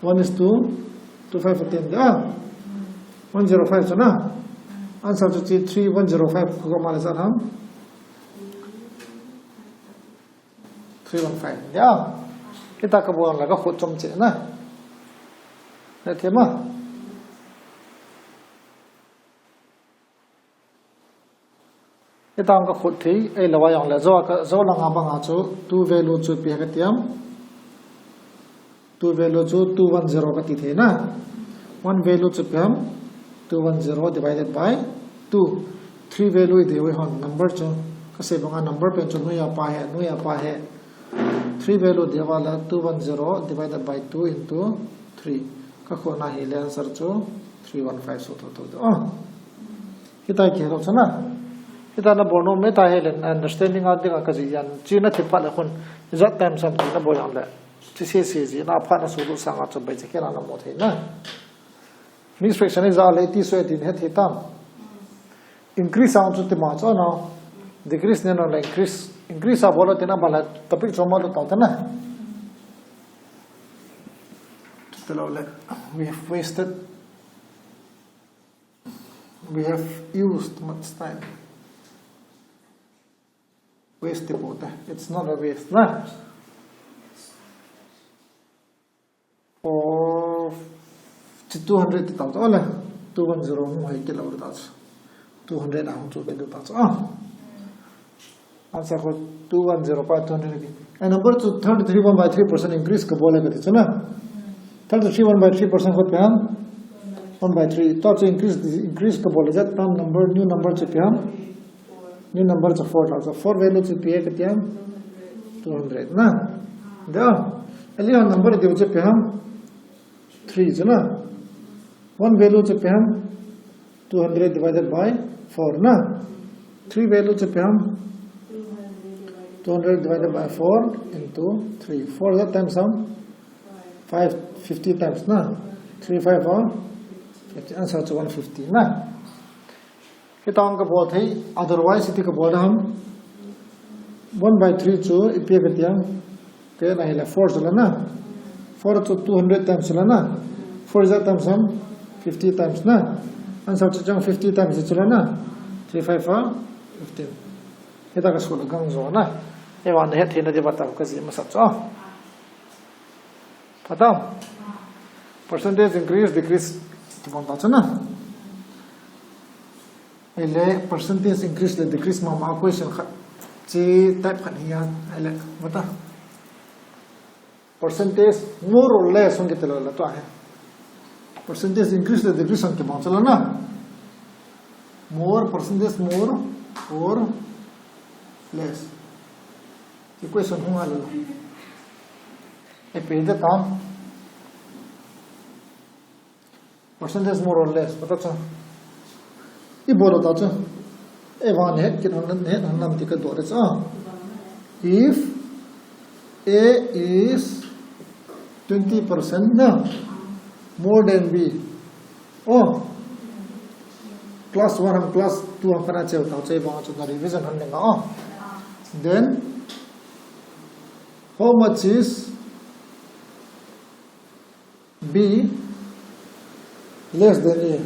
One is to two five ten da. One zero five chu na. Answer chu chi three one zero five ko ma le sa ham. Three one five da. Ita ka bol la ka khut chom che na. Na thei ma. Ita ka khut thei, ei lo a jong le, jo ka, jo langa banga chu, two value chu ipi ka tiam. Two value chu two one zero ka ti thei na. One value chu piam, two one zero divided by two. Three value i dei hon number chu. Ka sei banga number pen chu nuia pa he, nuia pa he. Three value dei va la two one zero divided by two into three. Ka khut na hi le answer chu three one five so tho tho. Oh. Hita kihelo chu na. Hita na bol nom me ta he le, understanding a ding a ka ji yan. Chi na thei phat le khun. Ijat times ham ti na bol yang le. Chi se se ji na phat na su lu sang a chu bai che ke na na mo thei na. Mixed fraction ija le ti so e ti he thei tam. Increase ang chu ti ma chu na. Decrease ne na le increase. Increase a bol le ti na ba la topic chu ma lu ta ta na. Chu te lo le. We have wasted We have used much time. Waste ti pote. It's not a waste, na? Or two hundred ti tao to le. Two one zero mo hai ke lo ta. Two hundred a hung chu ke ta. Ah. Answer ko two one zero pa two hundred ki. And number chu thirty-three one by three percent increase ka bol e ka ti chu na. Thirty-three one by three percent ko piam. One by three. To chu increase, increase ka bol e jat tam number, new number chu piam. New number chu four ta. So four value chu pi e ka tiam. Two hundred na. Da. Eli number deu chu piam. Three chu na. One value chu piam. Two hundred divided by four na. Three value chu piam. Two hundred divided by four into three. Four that times sum? Five, fifty times na. Three five are fifty. Answer chu one fifty na. Hita ka bol thei, otherwise iti ka bol ham. One by three chu ipi ka tiam. Ke na hi le four chu la na. Four chu two hundred times chu la na. Four is that times sum? Fifty times na. Answer chu chang fifty times chu la na. Three five are fifteen. Hita ka school gang jo na. E wan het thei na di ba ta ka ji ma sa chu. Pha tam? Percentage increase, decrease. Ti bon ta chu na. Ele percentage increase le decrease ma ma question khat. Chi type khat hi ya. Ele, mata. Percentage more or less hung kiti lou le tua hi. Percentage increase le decrease hung kibang chu la na. More, percentage more or less. Equation hung hal. Ipi ti tam. Percentage more or less, kati chu. Ibol u ta chu. Eivang het kit hon het hon nam ti kadoh de chu. If A is twenty percent na more than B. Oh. Class one and class two ang kana cheu tau cheu bang chu na revision hon lenga. Oh. Then how much is B less than A?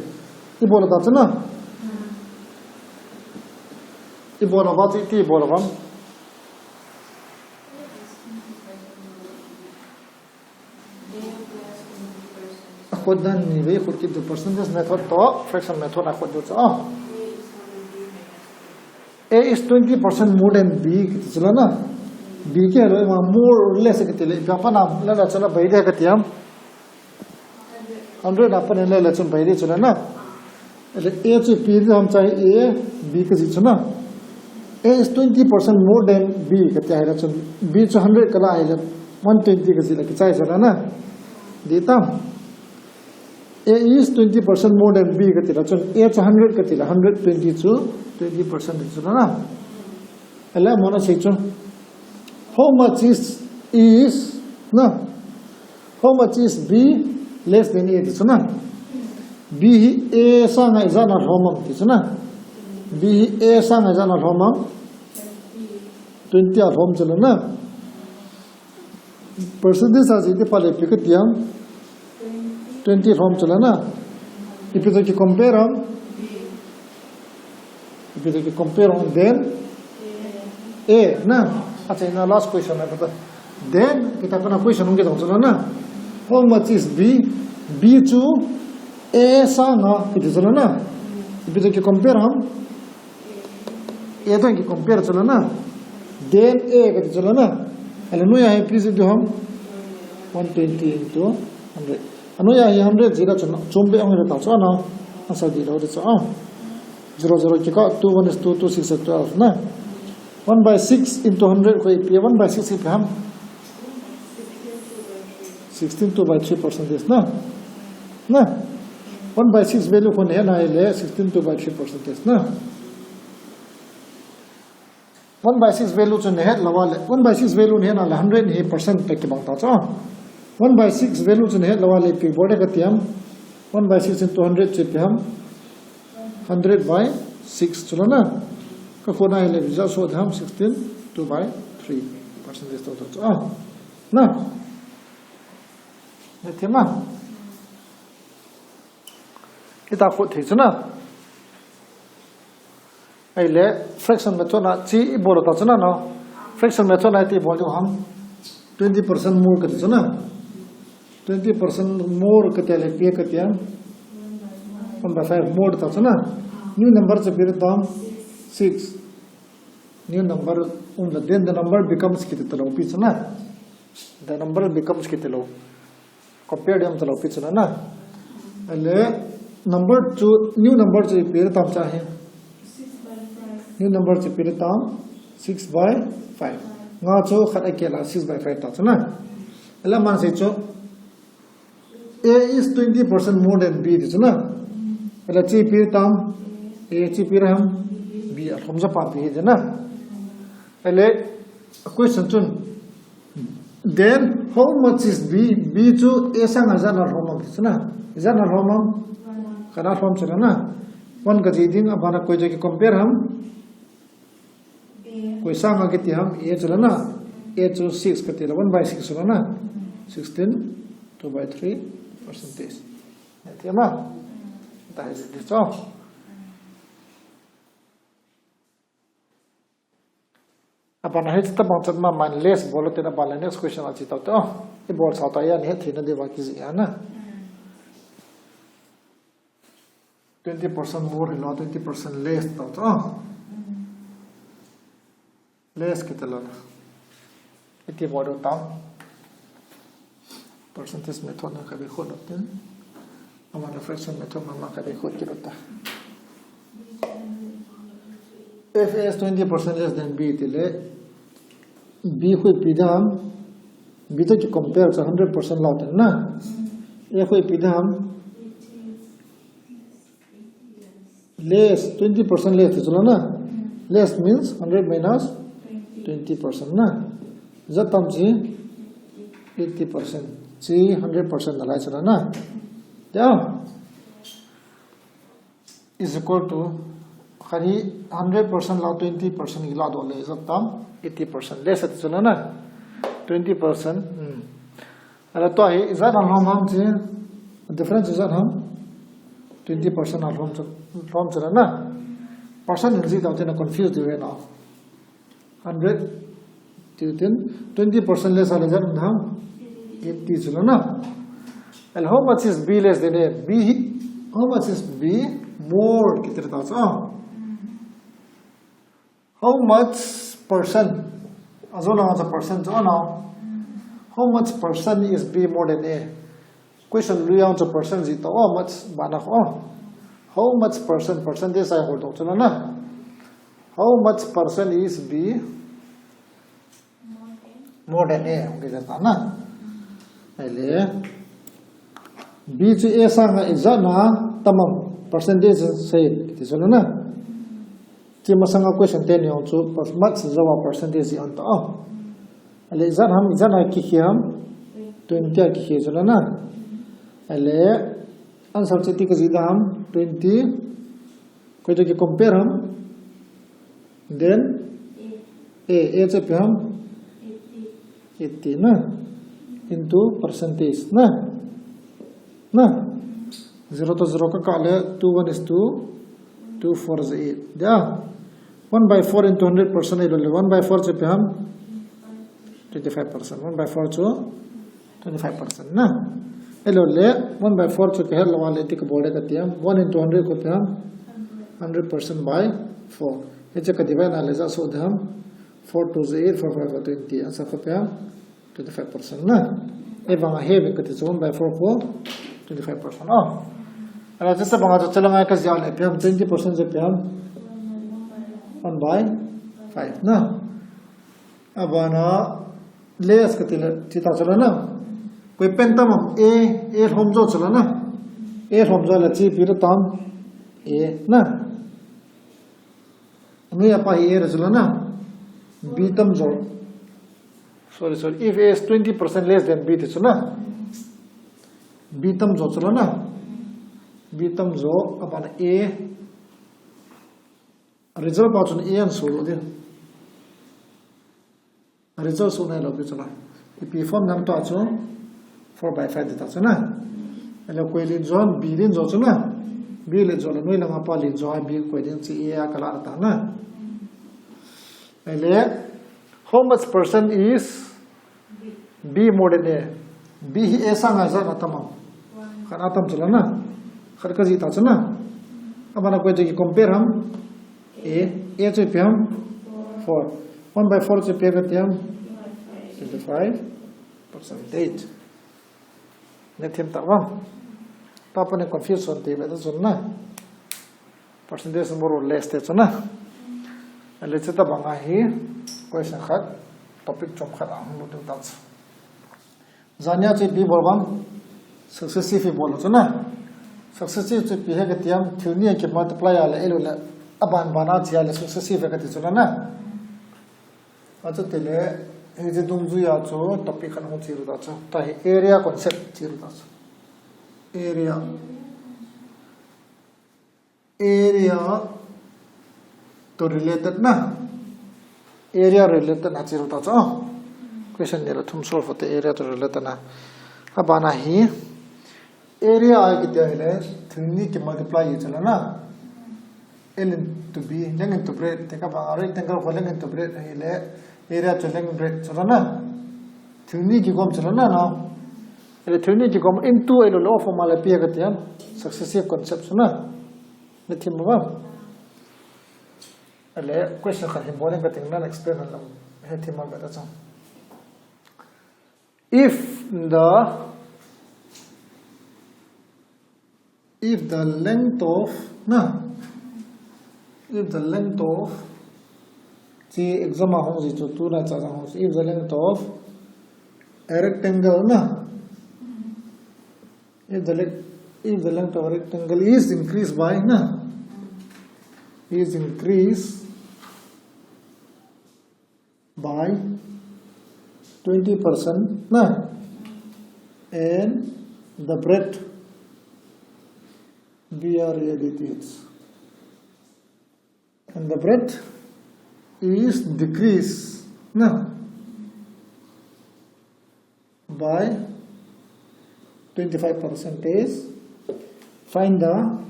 Ibol u ta chu na. Ibol u va chu iti ibol u va. Akhut dan ni ve khut kit diu, percentage method toh fraction method akhut diu chu. A is twenty percent more than B kiti chu la na. B kiti le ma more or less kiti le, ipi a pat na le le chu la bai de kati ham. Hundred a pat na le le chu bai de chu la na. Le A chu ipi ti ham chai A, B kajih chu na. A is twenty percent more than B kati ahile chu B chu hundred kala ahile one twenty kajih le kichai chu la na. Di tam. A is twenty percent more than B kati la chun A chu hundred kati la hundred twenty chu twenty percent chu la na. Ahile amahon asei chu. How much is, is na? How much is B less than A ti chu na? B hi A sanga ijat na lhom am ti chu na? B hi A sanga ijat na lhom am? Twenty a lhom chu la na. Percentage a jih ti pha le ipi kati ham? Twenty lhom chu la na. Ipi toh ki compare ham? Ipi toh ki compare ham then? A na. Achaina last question na kati. Then, kita pana question hung kit chu la na. How much is B? B chu A sanga kiti chu la na. Ipi toh ki compare ham? A toh ki compare chu la na. Then A kati chu la na. Ahile noiya hi ipi jih diu ham? One twenty into hundred. Anoiya hi hundred jih la chu na. Chom be ang le ta chu na. Answer di lou de chu a. Zero zero kikah two, one is two, two six is twelve na. One by six into hundred koi ipi, one by six ipi ham? Sixteen two by three percentage na. Na. One by six value khu nahet na ahile sixteen two by three percentage na. One by six value chu nahet lou a le, one by six value nahet na le hundred hi percent toh kibang ta chu. One by six value chu nahet lou a le ipi bol de kati ham? One by six into hundred chu ipi ham? Hundred by six chu la na. Ka khut na ahile ipi jat soh de ham? Sixteen two by three percentage toh chu a. Na. Nahet thei ma? Ita khut thei chu na. Ahile fraction method na chu ibol u ta chu na no. Fraction method na iti bol diu ham? Twenty percent more kati chu na. Twenty percent more kati le ipi kati ham? One by five more ta chu na. New number chu ipi tam? Six. New number um la, then the number becomes kiti talou pi chu na. The number becomes kiti lou. Compare diu talou pi chu la na. Ahile number chu, new number chu ipi tam cha hi? New number chu ipi tam? Six by five. Nga chu khat akel a six by five ta chu na. Ahile aman asei chu A is twenty percent more than B ti chu na. Ahile chu ipi tam? A chu ipi ham? B alhom ja pa ti hi ti na. Ahile question chun, then how much is B? B chu A sanga ijat na lhom am ti chu na. Ijat na lhom am? Khat a lhom chu la na. One kajih ding, abana koi toh ki compare ham? Koi sanga kiti ham? A chu la na. A chu six kati la, one by six chu la na. Sixteen, two by three percentage. Nahet thei ma? Nahet thei chu. Abana hi tabang chan ma man less bol u te na, abana next question a che tau te. Oh, ibol sao ta ya nahet thei na diu va kijih a na. Twenty percent more hilou, twenty percent less tau te. Oh. Less kiti lou na. Iti bol diu tam? Percentage method na kabe khut lou tin. Amana fraction method mama kabe khut kit lou ta. If A is twenty percent less than B ti le, B khu ipi ding ham, B toh ki compare chu hundred percent lou teng na. A khu ipi ding ham, less, twenty percent less ti chu la na. Less means hundred minus twenty percent na. Ijat tam chu eighty percent. Chu hundred percent nalai chu la na. Ya. Is equal to, khat hi hundred percent lou twenty percent hi ladoh le ijat tam eighty percent. Less ati chu la na. Twenty percent. Hmm. Ahile tua hi ijat a lhom ham chu, difference ijat ham, twenty percent a lhom chu, lhom chu la na. Percent in jih tau te na confuse diu ve na. Hundred, ti tin, twenty percent less ahile ijat um ham, eighty chu la na. And how much is B less than A? B hi, how much is B more kiti ta chu. How much percent? Ajo langa chu percent chu na. How much percent is B more than A? Question lui a chu percent jih tau, how much bana ko. How much percent, percentage a hol tau chu la na. How much percent is B more than A? Hung kiti ta na. Ahile B chu A sanga ijat na tam ham, percentage sei ti chu la na. Chu masanga question teni jong chu per-, much jouva percentage jih un ta. Ahile ijat ham, ijat a kikhel ham, twenty a kikhel chu la na. Ahile answer chu iti ka jih ding ham, twenty. Koi toh ki compare ham. Then A, A chu ipi ham, eighty na, into percentage na. Na. Zero to zero ka kah le, two one is two, two four is eight. Dia. One by four into hundred percent ahilou le, one by four chu ipi ham, twenty-five percent. One by four chu twenty-five percent na. Ahilou le, one by four chu kahet lou a le, iti kabol ding kati ham, one into hundred khu ipi ham, hundred percent by four. Hiche ka divide na le ijat soh ding ham, four two is eight, four five are twenty. Answer khu ipi ham, twenty-five percent na. Ahivanga heve kati chu one by four khu twenty-five percent. Oh. Ahile chu sa banga chu chalanga ka jih a le ipi ham, twenty percent chu ipi ham, one by five na. Abana less kati le, ti ta chu la na. Koi pen tam ham, A, A lhom jo chu la na. A lhom jo le chu ipi la tam, A na. Anoi a pa hi A la chu la na. B tam jo. Sorry, sorry. If A is twenty percent less than B ti chu na. B tam jo chu la na. B tam jo, abana A. Result pa chun A an suh lou ding. Result suh nailou pi chu na. Ipi form nam ta chu four by five ti ta chu na. Ahile koi len jo, B len jo chu na. B len jo le noi langa pa len jo a B koi ding chu A a ka la ta na. Ahile how much percent is B more than A. B hi A sanga ijat na tam ham. Khat a tam chu la na. Khat ka jih ta chu na. Abana koi toh ki compare ham. A, A chu ipi ham, four. One by four chu ipi kati ham, twenty-five percentage. Nethim ta vang. Tapa ni confusion ti be ta chu na. Percentage more or less ti chu na. Ahile chu tabanga hi question khat, topic chom khat ahung lut ding ta chu. Jania chu ipi bol vang, successive ibol chu na. Successive chu ipi ham kati ham, thil ni a ki multiply a le, ahilou le, aban ban a chia le successive kati chu la na. Achu tile, hiche dungjuia chu topic khat hung che u ta chu. Tua hi area concept che u ta chu. Area. Area to related na. Area related na che u ta chu. Question ni le thum solve te area to related na. Abana hi area a kiti ahile, thil ni ki multiply hi chu la na. L into B, length into breadth, te ka ba rectangle ko length into breadth ahile, area chu length breadth chu la na. Thil ni kigom chu la na, no. Ahile thil ni kigom into ahilou le of ma le pi kati ham, successive concept chu na. Nethim uvam. Ahile question khat hin bol ding kati na, explain lam. Hethim a be ta chu. If the, if the length of, na, if the length of Chi exam a hung ji chu tuna cha hung ji. If the length of a rectangle na, if the length, if the length of a rectangle is increased by na, is increased by twenty percent na, and the breadth, B R E A D T H, and the breadth is decreased na, by twenty-five percentage. Find the,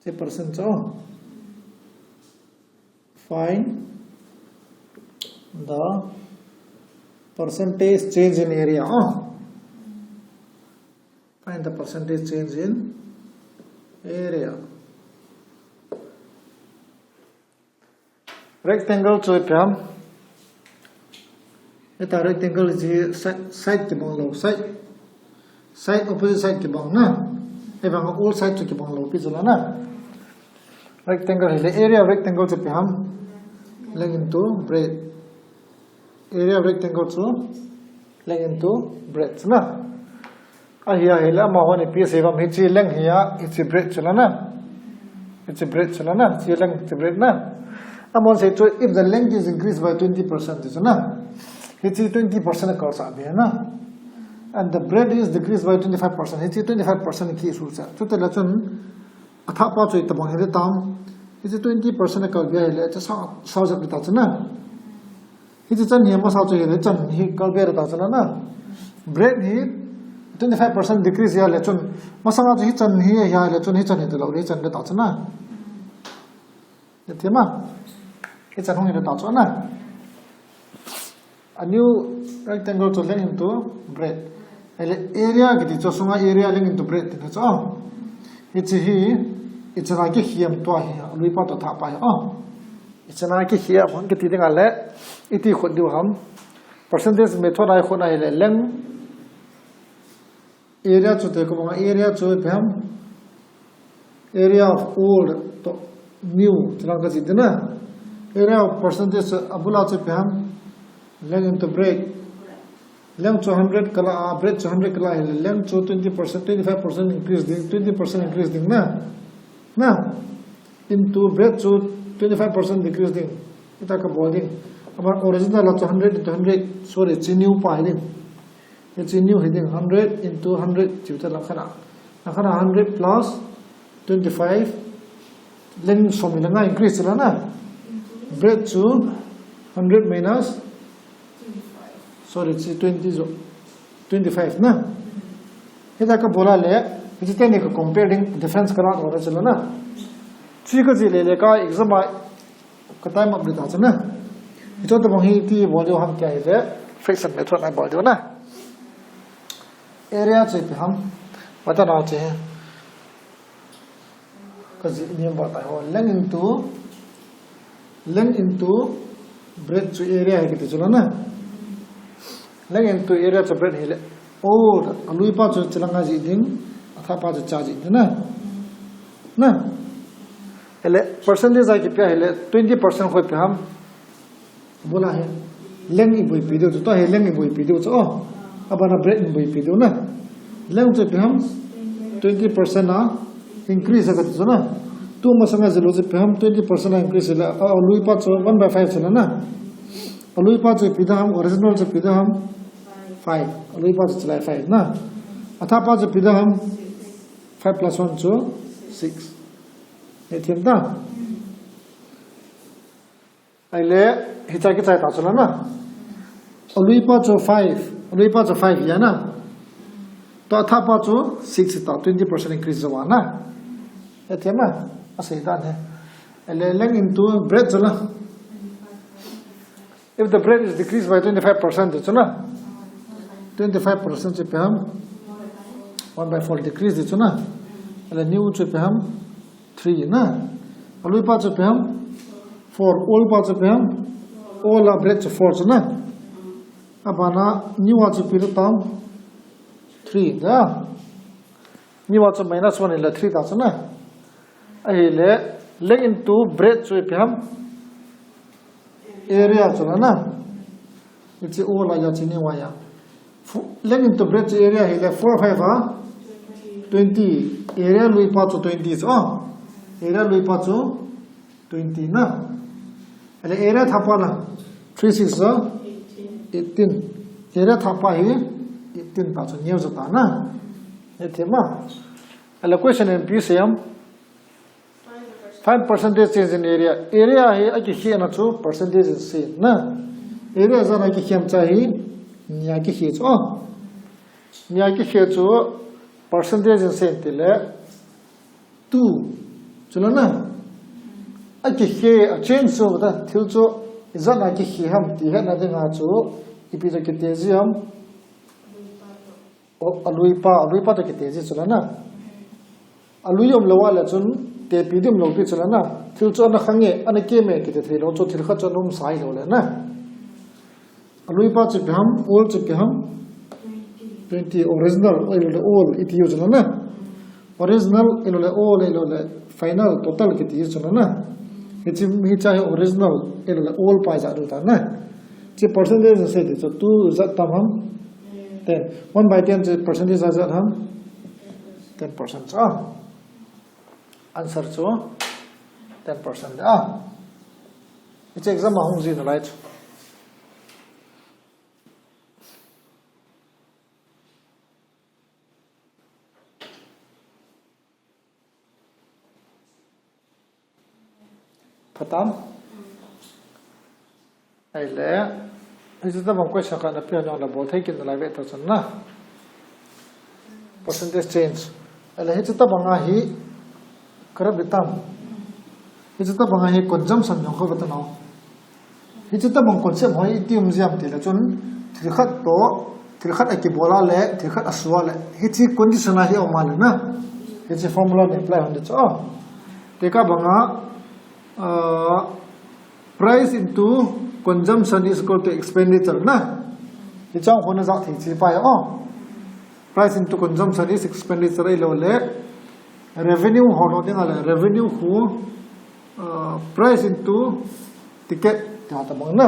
say, percent, oh. Find the percentage change in area, oh. Find the percentage change in area. Rectangle chu ipi ham? Hitia rectangle chu side, side kibang lou, side, side, opposite side kibang na. Hibang all side chu kibang lou pi chu la na. Rectangle hile area of rectangle chu ipi ham? Length into breadth. Area of rectangle chu length into breadth na. Ahi, ahile amahon ipi asei uvem, hiche length hi a, hiche breadth chu la na. Hiche breadth chu la na, hiche length, hiche breadth na. Amahon asei chu, if the length is increased by twenty percent chu na. Hiche twenty percent akalsah be na. And the breadth is decreased by twenty-five percent. Hiche twenty-five percent kisu cha. Chuti le chun, athah pa chu itobang hile tam. Hiche twenty percent akal be ahile, chu sao, sao jep ta chu na. Hiche chan hi masa chu hile chan hi kal be ta chu la na. Breadth hi twenty-five percent decrease ahile chun, masanga chu hichan hi ahile chun hichan hi talou le hichan ta chu na. Hethem a? Hichan hung hi ta chu na. A new rectangle chu length into breadth. Ahile area kiti chu sunga area length into breadth ti chu. Hiche hi, hiche na kikhem tua hi, alui pa toh athah pa hi. Oh. Hiche na kikhem hon kiti ding ahile, iti khut diu ham. Percentage method a khut ahile length. Area chu te ko bang area chu ipi ham. Area of old toh new, chu lang kajih ding na. Area of percentage abul a chu ipi ham. Length into breadth. Length chu hundred kala, ah, breadth chu hundred kala ahile, length chu twenty percent, twenty-five percent increase ding, twenty percent increase ding na. Na. Into breadth chu twenty-five percent decrease ding. Hitia kabol ding. Aban original a chu hundred into hundred, sorry, hiche new pa hi ding. Hiche new hi ding, hundred into hundred, chu ta la khana. La khana hundred plus twenty-five, length som le nga increase la na. Breadth chu hundred minus, sorry, hiche twenty jo. Twenty-five na. Hitia kabol a le, hiche teni ka compare ding, difference kala ora chu la na. Chu kajih le le ka exam a ka time up le ta chu na. Hiche tobang hi iti bol diu ham tia ahile, fraction method a bol diu na. Area chu ipi ham. Mata na chu hi. Kajih ni ba ta ho. Length into, length into breadth chu area hi kiti chu la na. Length into area chu breadth hile. Oh, alui pa chu hiche lang a jih ding, athah pa chu hiche a jih ding na. Na. Ahile percentage a kipe ahile twenty percent khu ipi ham. Bol a hi. Length iboipi diu chu, tua hi length iboipi diu chu. Oh. Abana breadth iboipi diu na. Length chu ipi ham. Twenty percent a increase a kati chu na. Tua masanga jih lou chu ipi ham, twenty percent a increase le. Ah, alui pa chu one by five chu la na. Alui pa chu ipi da ham, original chu ipi da ham. Five. Alui pa chu hiche lai five na. Athah pa chu ipi da ham. Five plus one chu six. Hethem ta. Ahile, hiche a kichai ta chu la na. Alui pa chu five. Alui pa chu five ya na. Tua athah pa chu six ta, twenty percent increase jo a na. Hethem a. Asei dan hi. Ahile, length into breadth chu la. If the breadth is decreased by twenty-five percent, chu na. Twenty-five percent chu ipi ham. One by four decrease chu na. Ahile new chu ipi ham. Three na. Alui pa chu ipi ham. Four. Old pa chu ipi ham. Old a breadth chu four chu na. Abana new a chu ipi ta ham. Three da. New a chu minus one le three ta chu na. Ahile, length into breadth chu ipi ham. Area chu la na. Hiche all a ya chu ni wa ya. Fu-, lengin to break chu area hi le four five a twenty. Area lui pa chu twenty chu. Oh. Area lui pa chu twenty na. Ele area thah pa la three six a eighteen. Area thah pa hi eighteen ta chu neo chu ta na. He the ma. Ele question in P C M. Find percentage change in area. Area hi akikhena chu percentage in sen na. Area ijat a kikhem cha hi nia kikhe chu. Oh. Nia kikhe chu percentage in sen ti le two. Chu la na. Akikhe a change chu ta thil chu ijat a kikhe ham ti hetna dinga chu ipi toh kiti ji ham. O, alui pa, alui pa toh kiti ji chu la na. Alui um lou a le chun, tepi ding um lou pi chu la na. Thil chu ana khang e, ana kem e, kiti thei lou chu thil khat chu ana um sai lou le na. Alui pa chu ipi ham, all chu ipi ham. Twenty original, ahilou le all, iti u chu la na. Original, ahilou le all, ahilou le final, total kiti u chu la na. Hiche, hiche hi original, ahilou le all pa ijat u ta na. Hiche percentage in sei ti chu two ijat tam ham. Ten. One by ten chu percentage ijat ham. Ten percent chu. Ah. Answer chu ten percent. Ah. Hiche exam a hung ji nalai chu. Phatam. Ahile, hiche tabang question khat na pe jong la bol thei kit nalai ve ta chun na. Percentage change. Ahile, hiche tabang a hi, karab itam. Hiche tabang a hi consumption jong ka ve ta nau. Hiche tabang concept ho iti um ji ham ti le chun, thil khat toh, thil khat akibol a le, thil khat asu a le, hiche condition a hi um a le na. Hiche formula na apply hon di chu. Tekah banga, ah, price into consumption is equal to expenditure na. Hiche a hon na jat thei chi pa ya o. Price into consumption is expenditure ahilou le. Revenue ho lo ding a le, revenue khu, ah, price into ticket, tia tabang na.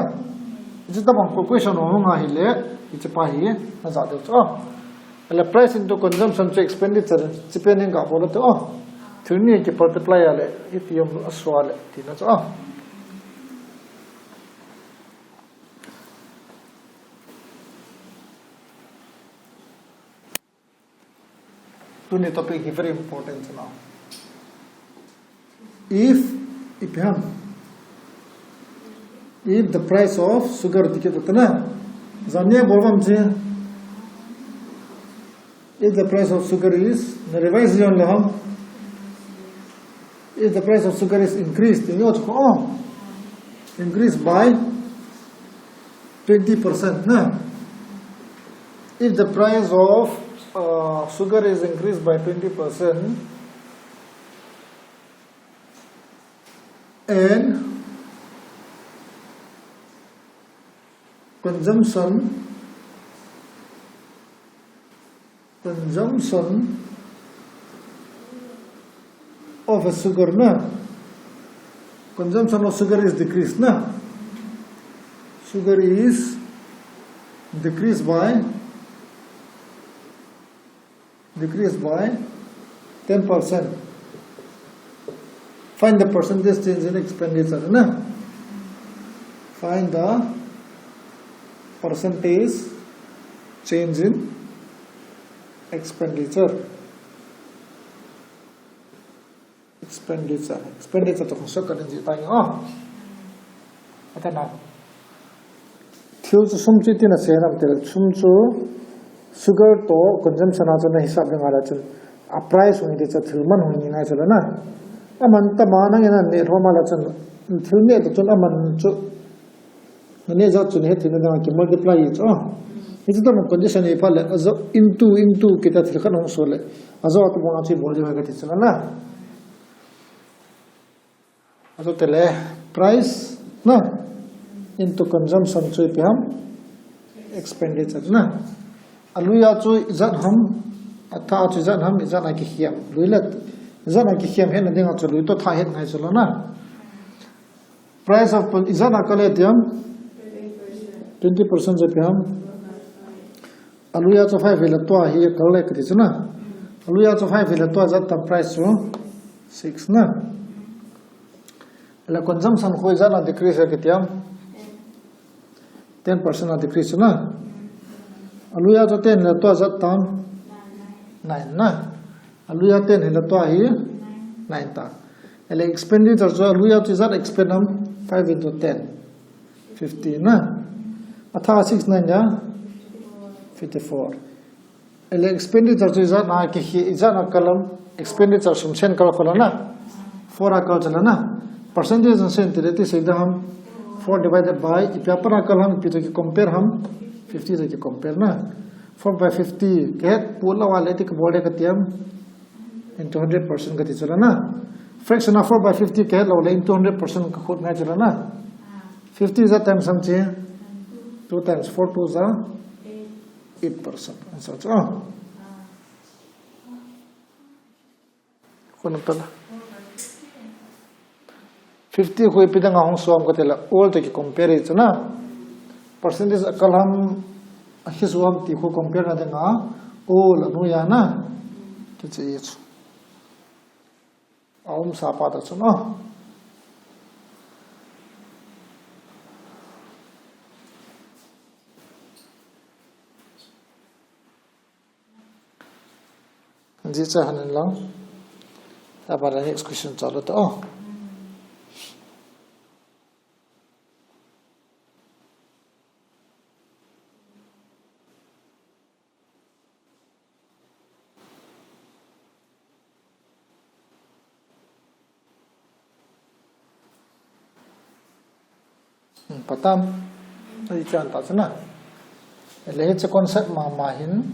Hiche tabang question ho hung a hile, hiche pa hi, na jat deu chu. Ahile price into consumption chu expenditure, hiche pen hin ga bol u te o. Thil ni ki multiply a le, iti um asu a le, tina chu. Tuni topic hi very important chu na. If, ipi ham. If the price of sugar ticket utana. Jania bolvam che. If the price of sugar is, na revise jon le ham. If the price of sugar is increased, you know, oh, increased by twenty percent, na? If the price of, uh, sugar is increased by twenty percent and consumption, consumption of a sugar, na? Consumption of sugar is decreased, na? Sugar is decreased by, decreased by ten percent. Find the percentage change in expenditure, na? Find the percentage change in expenditure. Expenditure. Expenditure toh shortcut in ji tai o. Ata na. Thil chu sum chu itina sei nam ti le, sum chu sugar toh consumption a chu na hisap le ngai le chun, a price hung hi ti chu thil man hung hi ngai chu le na. Aman tama nangin na neh lhom a le chun, thil neh toh chun aman chu na neh jat chu na het theina dinga ki multiply hi chu. Hichu tabang condition hi phat le, ajo into, into kita thil khat hung so le, ajo tabang a chu bol diu ahi kati chu le na. Ajo tele price na into consumption chu ipi ham expenditure na. Alui a chu ijat ham, atha a chu ijat ham, ijat a kikhem. Lui le, ijat a kikhem hetna dinga chu lui toh tha het ngai chu le na. Price of, ijat a kal e tiam? Twenty percent chu ipi ham? Aluia chu five hile tua hi kal le kati chu na. Aluia chu five hile tua ijat tam price chu? Six na. Ahile consumption khu ijat a decrease e kati ham? Ten percent a decrease chu na. Aluia chu ten hile tua ijat tam? Nine na. Aluia ten hile tua hi nine ta. Ahile expenditure chu aluia chu ijat expend ham? Five into ten. Fifty na. Atha six nine ja? Fifty-four. Ahile expenditure chu ijat a kihi, ijat a kal ham? Expenditure sum sen kal kho la na. Four a kal chu la na. Percentage sum sen tile iti sei ding ham? Four divided by, ipi a pat a kal ham, ipi toh ki compare ham? Fifty toh ki compare na. Four by fifty, kihet put lou a le iti kabol ding kati ham? Into hundred percent kati chu la na. Fraction a four by fifty kihet lou le into hundred percent kakhut ngai chu la na. Fifty ijat times ham chi? Two times, four two ja? Eight percent. Answer chu. Ah. Kona pela. Fifty khu ipi dang a hung som kati le, all toh ki compare chu na. Percentage a kal ham, a hi som ti khu compare na ding a, all anuia na. Kiche chu. A um sa pa ta chu na. Ji cha han lang. Ta ba la next question cha lo ta. Oh. Hmm, patam. Ai chan ta chana. Ahile hiche concept mama hin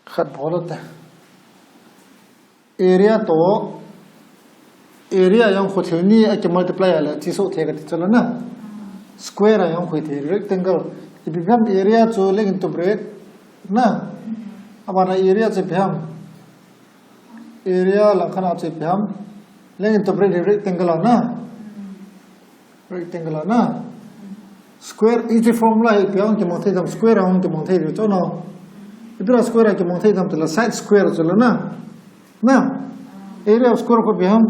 khat bol u te. Area toh, area jong khu thil ni a ki multiply a le chi soh thei kati chu la na. Square a jong khu thei, rectangle. Ipi ham area chu lengin to break na. Abana area chu ipi ham? Area langkhat a chu ipi ham? Lengin to break, rectangle a na. Rectangle a na. Square, hiche formula hi ipi a hung kimang thei dem, square a hung kimang thei diu chu na. Ipi a square a kimang thei dem tile side square chu la na. Na. Area of square khu ipi ham?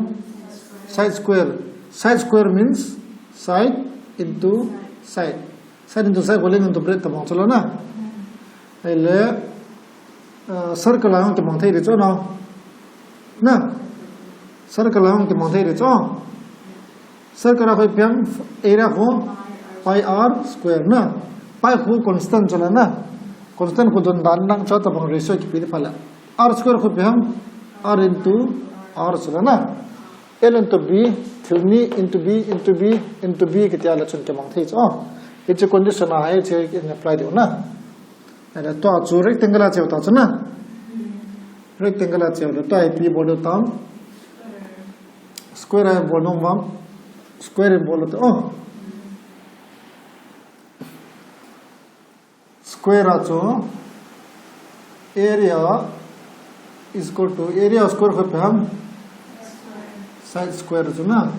Side square. Side square means side into side. Side into side khu lengin to break tabang chu la na. Ahile, ah, circle a hung kimang thei diu chu na. Na. Circle a hung kimang thei diu chu. Circle a khu ipi ham? Area khu pi r square na. Pi khu constant chu la na. Constant khu don dan lang chu tabang ratio kipe di pha le. R square khu ipi ham? R into R chu la na. L into B, thil ni into B, into B, into B kiti a le chun kimang thei chu. Hiche condition a hiche in apply diu na. Ahile tua chu rectangle a cheu ta chu na. Rectangle a cheu le tua ipi bol diu tam? Square a bol nom vam. Square in bol u te. Oh. Square a chu area is equal to area square khu ipi ham? Side square chu na.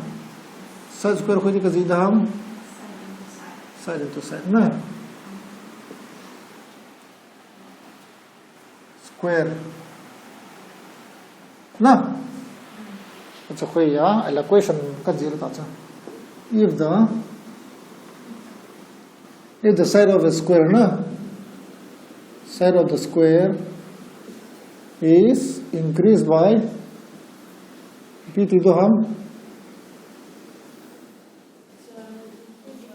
Side square khu ipi kaji da ham? Side into side na. Square. Na? Acha khu ya, ahile question kajih ta cha. If the, if the side of a square, na? Side of the square is increased by, ipi ti diu ham?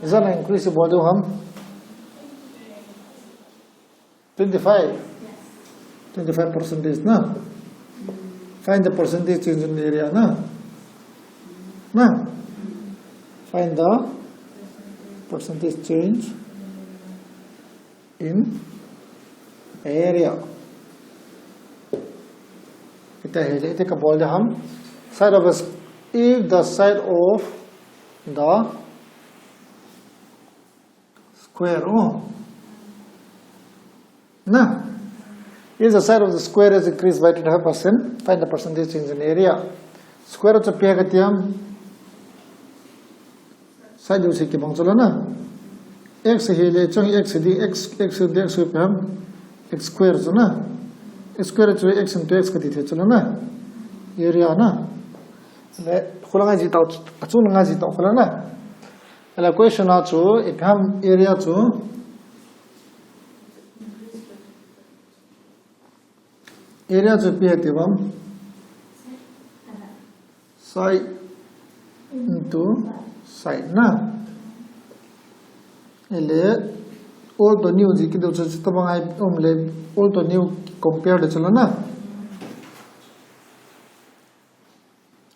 Ijat a increase bol diu ham? Twenty-five. Twenty-five percentage, na? Find the percentage change in area, na? Na? Find the percentage change in area. Iti hi, iti kabol diu ham? Side of a s-, if the side of the square, oh. Na? If the side of the square is increased by twenty-five percent, find the percentage change in area. Square chu ipi kati ham? Side jouse kibang chu la na. X hi le, chung x di, x, x di, x hi ipi ham, x square chu na. X square chu x into x kati thei chu la na. Area na. Le, khulanga ji tau, achung nga ji tau khula na. Le question a chu, ipi ham area chu. Area chu ipi ham ti ham. Side into side na. Ele old to new ji kidou chu tabang ai um le old to new compare de chu la na.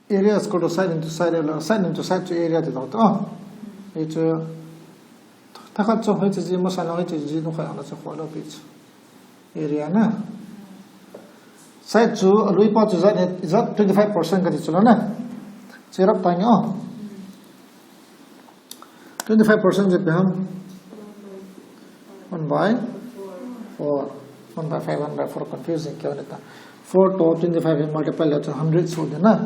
Area is equal to side into side, area, side into side chu area ti lo ta. Hichu, thakhat chu hichu ji masa lo hichu ji nu khai ana chu kholo pi chu. Area na. Side chu alui pa chu zat ne, zat twenty five percent kati chu la na. Cherap ta nge o. Twenty five percent chu ipi ham. One by four. One by five, one by four, confusing kya hone ta. Four to twenty five hi multiply le chu hundred so de na.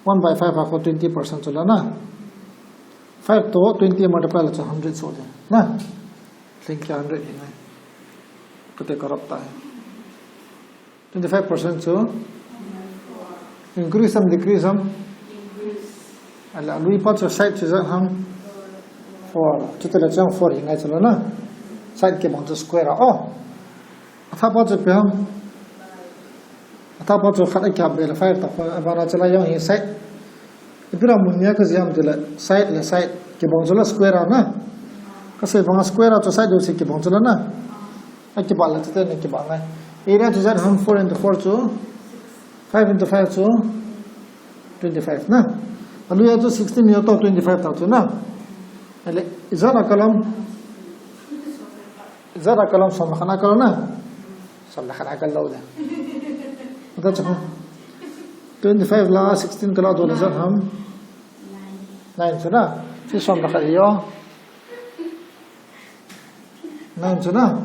One by five a ko twenty percent chu la na. Five to twenty multiply le chu hundred so de na. Link kya hundred hi na. Kate corrupt ta hai. Twenty five percent chu increase ham, decrease ham. Ala lui pa chu side chu zat ham. Four. Chu te la chang four hi ngai chu la na. Side kibang chu square a. Oh. Atha pa chu ipi ham. Atha pa chu khat a kihap be la five ta. Abana chu la jong hi side. Ipi ra mun nia ka ji ham ti le side le side kibang chu la square a na. Ka sei bang square a chu side jouse kibang chu la na. Akibah le chu te na kibah ngai. Area chu zat ham four into four chu five into five chu twenty five na. Alui a chu sixteen ni to twenty five ta chu na. Ele zat a kalam. Zat a kalam som khat a kalam na. Som khat a kalam le. Ata chu. Twenty five la sixteen kala do le zat ham. Nine chu na. Chu som khat a yo. Nine chu na.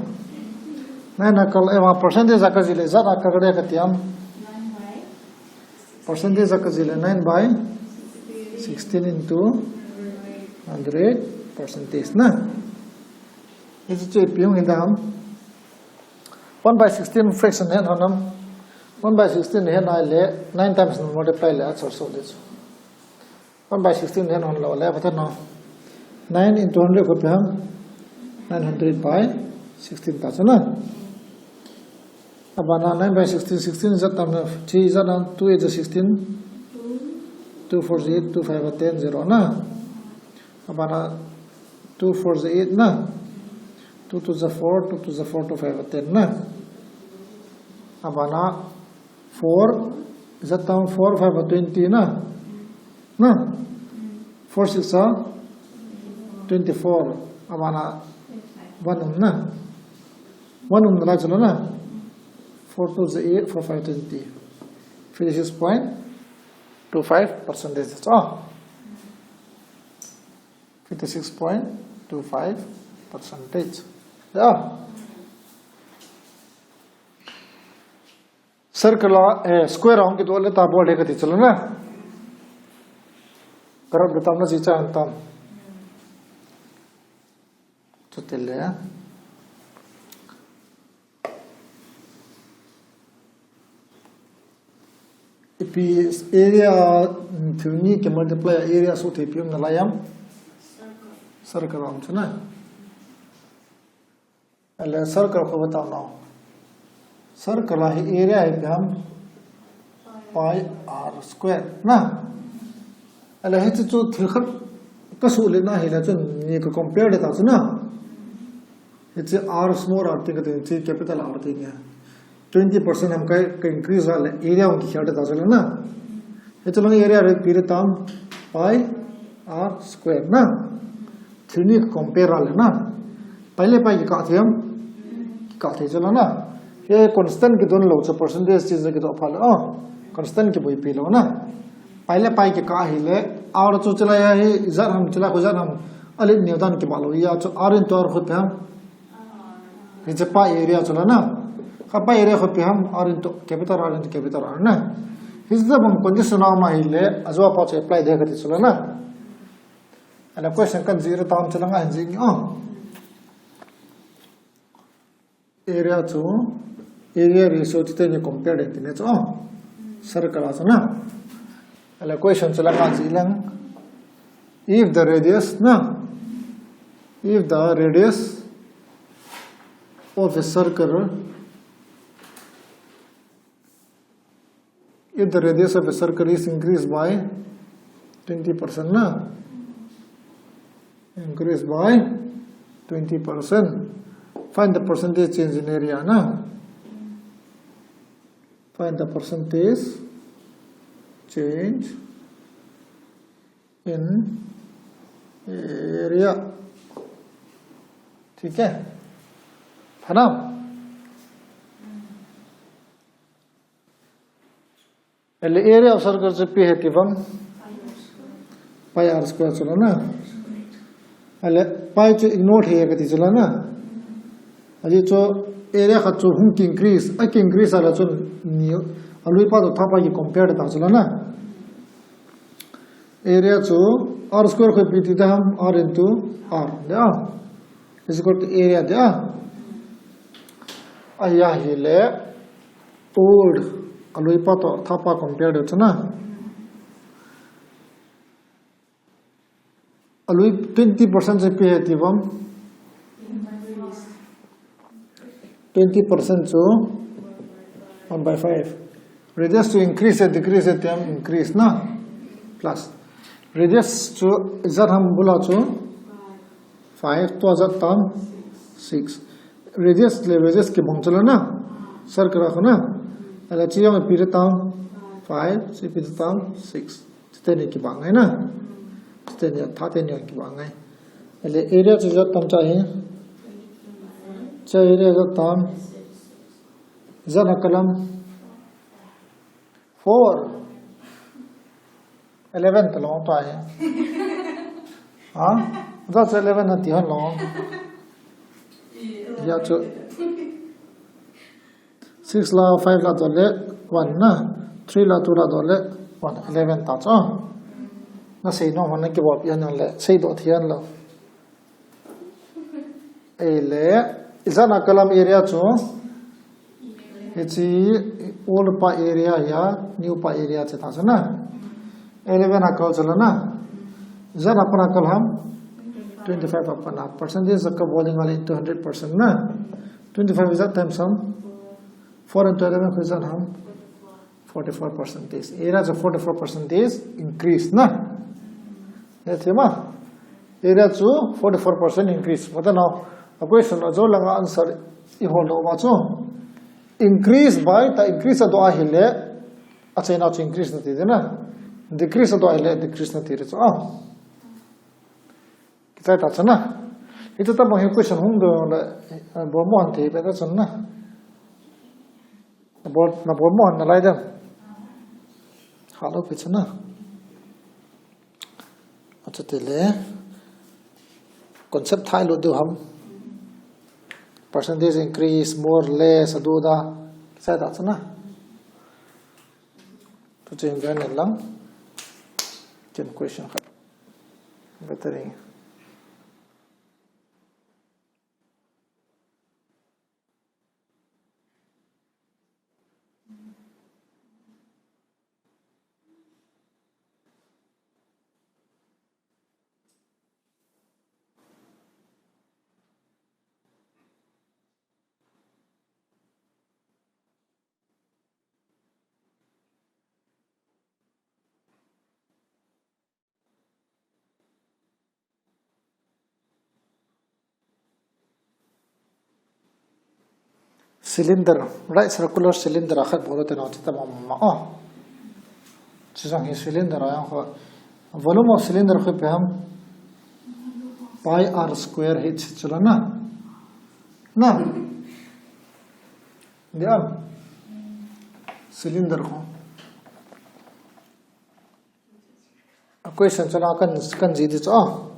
Nine a kal, eh, percentage a ka ji le, zat a ka le ka ti ham. Percentage a ka ji le, nine by sixteen into hundred percentage na. Hichu chu ipi hung hin da ham. One by sixteen fraction hen hon ham. One by sixteen hen a le, nine times multiply le, a chor so de chu. One by sixteen hen hon lou le, pata no. Nine into hundred ko ipi ham. Nine hundred by sixteen ta chu na. Abana nine by sixteen, sixteen zat tam na, three zat na, two eight za sixteen. Two four za eight, two five za ten, zero na. Abana two four za eight na. Two two za four, two two za four, two five za ten na. Abana four, zat tam four, five za twenty na. Na? Four six za twenty-four. Abana one um na. One um na la chu la na. Four two za eight, four five twenty. Fifty-six point two five percentage. Oh. Fifty-six point two five percentage. Yeah. Circle a, eh, square a hung kidoh le ta bol de kati chu la na. Graph le tam na ji cha an tam. Chu te le. Ipi area, mm, thil ni ki multiply area so thei ipi um na lai ham. Circle a um chu na. Ale circle ko bata na. Circle a hi area hi ipi ham. Pi r square na. Ale hichu chu thil khat ka su le na hi la chu ni ka compare le ta chu na. Hichu r small r ti ka ti, hichu capital R ti ka. Twenty percent ham ka, ka increase le area hung kikhel ta chu le na. Hichu lang area re pi re tam pi r square na. Thil ni compare le na. Pi le pi kikah thei ham. Kikah thei chu la na. Hi constant kidon lou chu percentage chi chu kidoh pha le. Oh, constant kiboipi lou na. Pi le pi kikah hi le. R chu chu la ya hi zat ham chu la ko zat ham. Alet neo dan kibah lou ya chu r into r khu ipi ham. Hichu pi area chu la na. Kha pi area khu ipi ham, r into capital R into capital R na. Hichu bang condition a um a hi le, ajou a pa chu apply de kati chu la na. Ahile question kan jih ra tam, chulanga hin jih nge o. Area chu, area ratio chu teni compare ding tini chu o. Circle a chu na. Ahile question chulanga jih leng. If the radius na, if the radius of a circle, if the radius of a circle is increased by twenty percent na, increased by twenty percent, find the percentage change in area na. Find the percentage change in area. ठीक है, है ना? Ahile area of circle chu ipi ahi ti vem? Pi r square chu la na. Ahile pi chu ignore thei kati chu la na. Ajeh chu area khat chu hung ki increase, a ki increase a la chun ni, alui pa toh thapa ki compare ta chu la na. Area chu r square khu ipi ti ding ham, r into r, dei a, is equal to area, dei a. Ahi, ahile old, alui pa toh thapa compare ding chu na. Alui twenty percent chu ipi ahi ti vem? Twenty percent chu one by five. Radius chu increase e, decrease e, ti ham, increase na. Plus. Radius chu ijat ham bula chu? Five, tua ijat tam? Six. Radius le radius kibang chu la na. Circle a khu na. Ahile chu jong ipi ding tam? Five, chu ipi ding tam? Six. Chu teni kibang ngai na. Chu teni, tha teni kibang ngai. Ahile area chu ijat tam cha hi? Chu area ijat tam? Ijat na kalam? Four. Eleven ta long ta hi. Ha? Ijat chu eleven na ti hon long. Ijat chu six la five la doh le one na, three la two la doh le one, eleven ta chu. Na sei nom hon na kibol pi hon le, seidoh thei hon lou. Ahile, ijat na kalam area chu? Hiche old pa area hia, new pa area chu ta chu na. Eleven a kal chu la na. Ijat a pat a kal ham? Twenty-five a pat a. Percentage a kabol ding a le two hundred percent na. Twenty-five ijat times ham? Four into eleven khu ijat ham? Forty-four percentage. Area chu forty-four percentage increase na. Yes, ma? Area chu forty-four percent increase. Mata nau, a question a jou langa answer i hol lou ma chu. Increase by, ta increase a doh ahile, achaina chu increase nati ding na. Decrease a doh ahile, decrease nati ding chu. Ah. Kichai ta chu na. Hichu tabang hi question hung doh le, eh, bol mo han thei be ta chu na. Na bol, na bol mo han nalai dem. Hah lou pi chu na. Achuti le. Concept thei lou diu ham. Percentage increase, more, less, adu ada. Kichai ta chu na. Tu chu hin ven lang. Ken question khat. Bettering. Cylinder, right circular cylinder a khat bol u te nau chu tabang ma o. Chu jong hi cylinder a jong kho. Volume of cylinder khu ipi ham? Pi r square hi chu la na. Na. Dei am? Cylinder khu. A question chu la kan, kan jih ding chu a.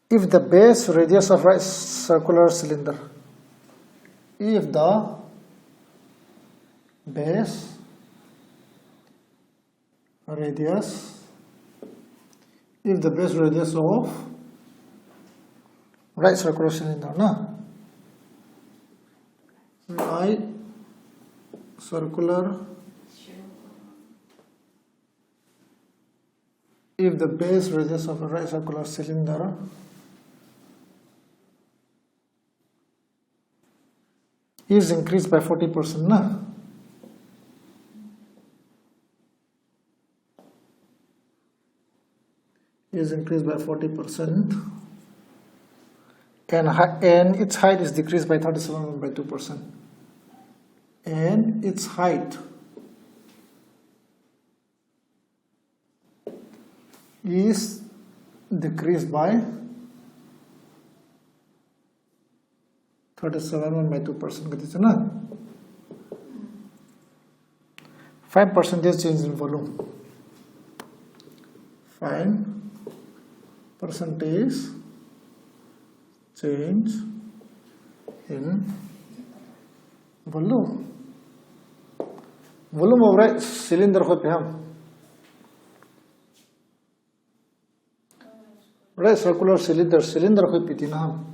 If the base radius of right circular cylinder, if the base radius, if the base radius of right circular cylinder, na? Right circular, if the base radius of a right circular cylinder is increased by forty percent, na? Is increased by forty percent, and, hi- and its height is decreased by thirty-seven by two percent, and its height is decreased by thirty-seven by two percent kati chu, na? Find percentage change in volume. Find percentage change in volume. Volume of right cylinder koi ipi ham? Right circular cylinder, cylinder koi ipi tina ham?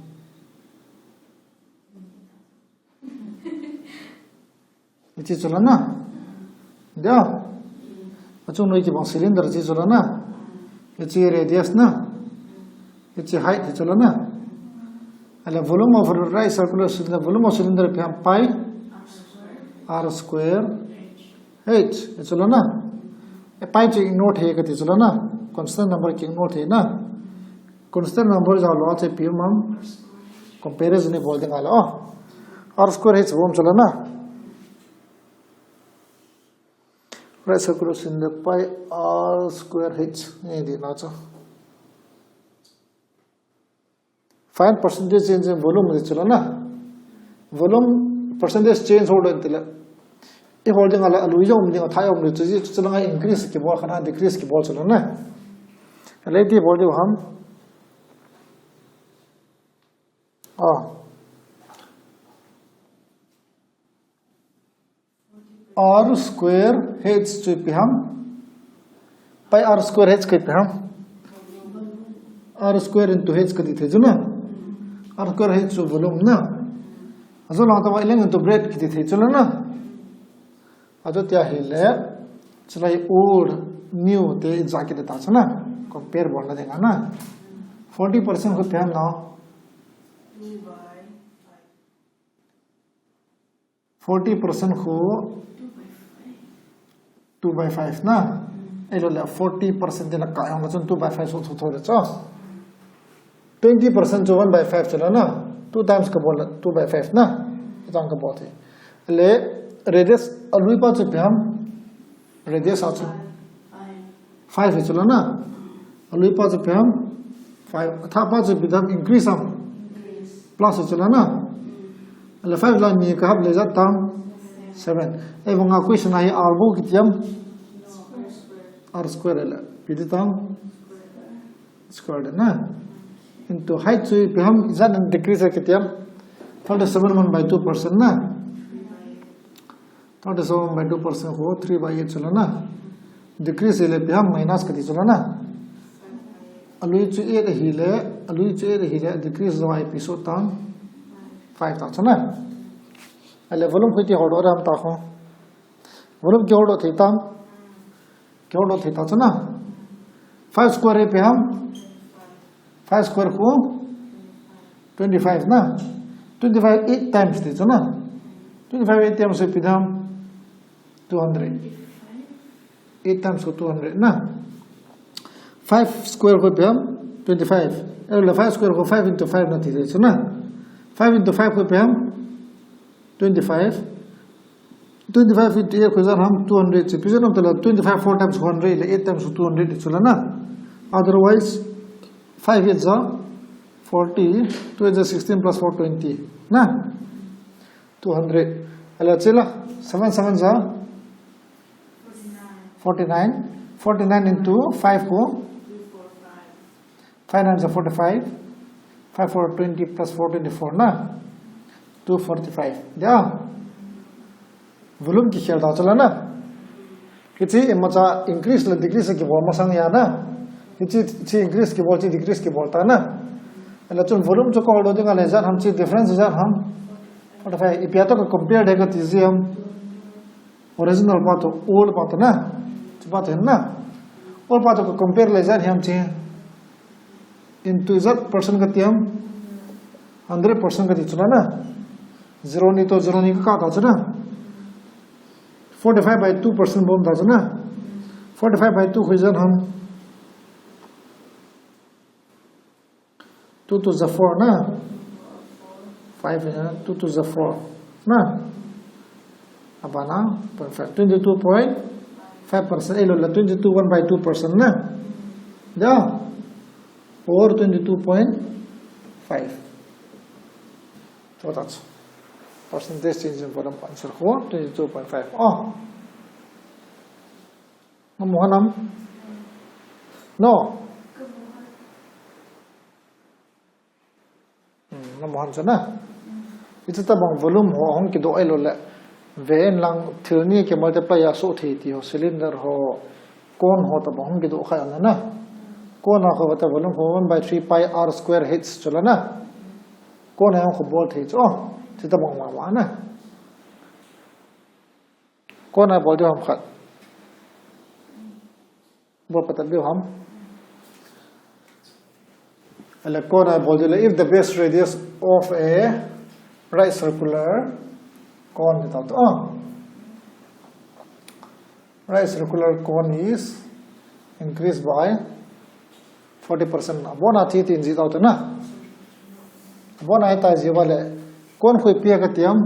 Hiche chu la, na? Dia. Achung noi kibang cylinder hiche chu la, na? Hiche radius, na? Hiche height hiche chu la, na? Ahile volume of right circular cylinder, volume of cylinder ipi ham? Pi r square H, hiche chu la, na? E, pi chu ignore thei kati chu la, na? Constant number ki ignore thei, na? Constant number jao lou a chu ipi um ham? Comparison ibol ding ahile, oh. R square H bol chu la, na? Right circular cylinder pi r square H. Ni di na chu. Find percentage change in volume ti chu la, na? Volume percentage change hol ding ti le. Ihol ding ahile, alui jong um ding, athah jong um ding, chu, chu langa increase kibol kha na, decrease kibol chu la, na? Ahile ipi bol diu ham? Ah. R square H chu ipi ham? Pi r square H koi ipi ham? R square into H kati thei chu, na? R square H chu volume, na? Ajo lang tah a lengin to bread kiti thei chu la, na? Ajo tia ahile, chu la old, new te ija kiti ta chu, na? Compare bolna dinga, na? Forty percent koi ipi ham, na? Forty percent khu two by five, na? Ahilou le forty percent tina ka jong le chun two by five chu chu chu le chu. Twenty percent chu one by five chu la, na? Two times kabol le two by five, na? Hichang kabol thei. Le radius alui pa chu ipi ham? Radius a chu five hi chu la, na? Alui pa chu ipi ham? Five. Athah pa chu ipi ham? Increase ham? Plus hi chu la, na? Ahile five la ni kahap le ijat tam? Seven. Ahivanga question a hi r bou kiti ham? R square le. Ipi ti tam? Square, na? Into height chu ipi ham? Ijat in decrease kiti ham? Thirty-seven one by two percent, na? Thirty-seven by two percent khu three by eight chu la, na? Decrease le ipi ham? Minus kati chu la, na? Alui chu eight ahile, alui chu eight ahile, decrease jong ipi soh tam? Five ta chu, na? Ahile volume khu iti hol doh ding ham ta khu? Volume kihol doh thei tam? Kihol doh thei ta chu, na? Five square ipi ham? Five square khu twenty-five, na? Twenty-five eight times ti chu, na? Twenty-five eight times ipi ham? Two hundred. Eight times khu two hundred, na? Five square khu ipi ham? Twenty-five. Ahile five square khu five into five na ti thei chu, na? Five into five khu ipi ham? Twenty-five. Twenty-five into eight khu ijat ham? Two hundred. Chu ipi jeh ham itile twenty-five four times khu hundred le eight times khu two hundred ti chu la, na? Otherwise, five eight ja forty, two eight ja sixteen plus four twenty, na? Two hundred. Ahile chu la, seven seven ja forty-nine. Forty-nine into five khu five nine ja forty-five. Five four twenty plus four twenty-four, na? Two forty-five. Dia? Volume kikhel ta chu la, na? Hiche imacha increase le decrease kibol masang ahi na. Hiche, hiche increase kibol, hiche decrease kibol ta na. Ahile chun volume chu kaholdoh ding ahile ijat ham, hiche difference ijat ham. What if I, ipi a toh ka compare ding kati jeh ham. Original pa toh, old pa toh na. Hiche pa toh hin na. Old pa toh ka compare le ijat ham hiche. Into ijat percent kati ham. Hundred percent kati chu la na. Zero ni toh zero ni kakah ta chu na. Forty-five by two percent bou um ta chu na. Forty-five by two khu ijat ham. Two two ja four na. Five na, two two ja four na. Abana, point five, twenty-two point five percent. Ahilou le twenty-two one by two percent na. Da. Or twenty-two point five. So that's percentage change in volume answer ho, twenty-two point five. Oh. Namu ham? No. Hmm, namu ham chu na. Hiche tabang volume ho hung kidoh ahilou le. Ven lang thil ni ki multiply a soh thei ti ho, cylinder ho, cone ho tabang hung kidoh kha na na. Cone a ho ta volume ho one by three pi r square h chu la na. Cone a hung khu bol thei chu. Oh, hiche tabang mama na. Cone a bol diu ham khat. Bol patah diu ham. Ahile cone a bol diu le, if the base radius of a right circular cone, ti tau tu. Ah. Right circular cone is increased by forty percent. Abona thi tin ji tau tu na. Abona hita ji vale. Cone khu ipi a kati ham.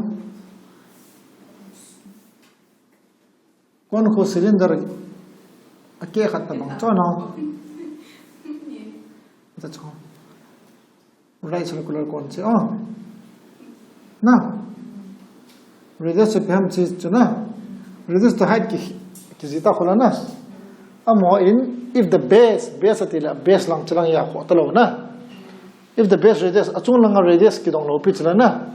Cone khu cylinder a keh khat tabang chu na. Ta chu. Right circular cone chu. Oh. Na. Radius chu ipi ham chu na. Radius to height ki, kiji ta khu la na. Amaho in, if the base, base ati le, base lang chu lang a khu talou na. If the base radius, achung langa radius kidong lou pi chu la na.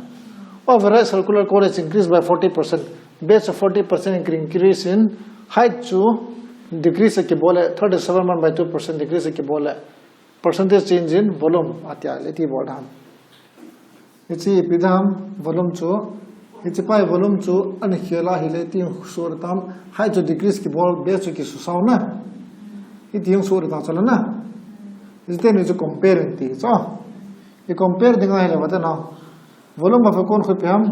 Of a right circular cone is increased by forty percent. Base of forty percent increase in height chu decrease kibol le, thirty-seven one by two percent decrease kibol le. Percentage change in volume ati a le ti bol dam. Hiche ipi dam volume chu, hiche pai volume chu ana khel a hile ti hung soh ding tam, height chu decrease kibol, base chu kisusau na. Hiti hung soh ding ta chu la na. Hiche teni chu compare in ti chu. I compare ding ahile vate na. Volume of a cone khu ipi ham.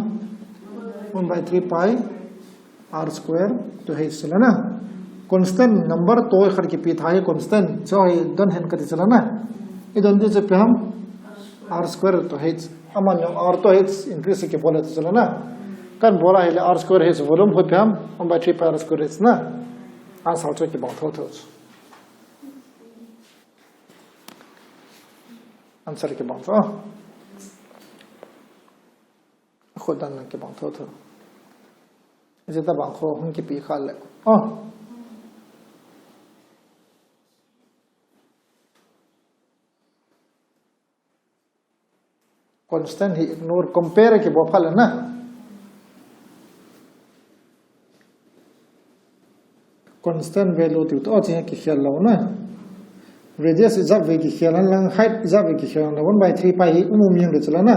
One by three pi r square to h chu la na. Constant number toh khat kipe thei hi constant. Chu hi don hen kati chu la na. I don ding chu ipi ham. R square to h. Aman jong r to h increase kibol le chu la na. Kan bol ahile r square h volume khu ipi ham. One by three pi r square h na. Answer chu kibang thotho chu. Answer kibang chu. Khu dan lang kibang thotho. Hiche tabang khu hung kipe kha le. Oh. Constant hi ignore, compare kibol phat le na. Constant value tiu to, oh, hiche kikhel lou na. Radius ijat vei kikhel a lang, height ijat vei kikhel a lang, one by three pi hi um um jeng ding chu la na.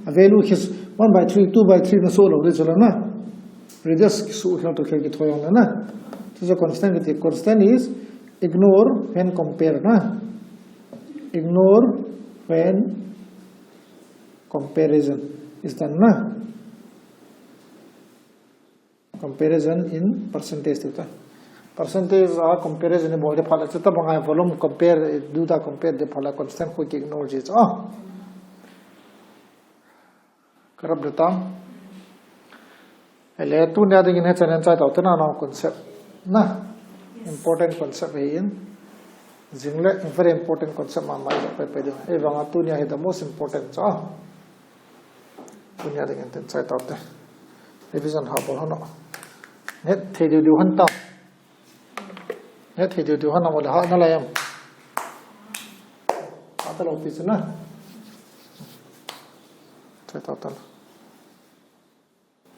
A value hi one by three, two by three na soh lou ding chu la na. Radius kisu khel to khel kithoi jong le na. Chu chu constant kiti, constant is ignore when compare na. Ignore when comparison is done na. Comparison in percentage tiu ta. Percentage a comparison ibol ding phat le, chutabang a volume compare, du ta compare ding phat le, constant khu ki ignore ji chu. Ah. Karap ding tam. Ahile tunia dingin hichan in chai tau te na, no concept na. Important concept hi in. Jing le very important concept mama i pai pai ding. Ahivanga tunia hi the most important chu. Tunia dingin tin chai tau te. Revision ha bol hon. Hetthei diu diu hon tau. Hetthei diu diu hon, amole ha nalai em. Ha talou pi chu na. Chai tau te.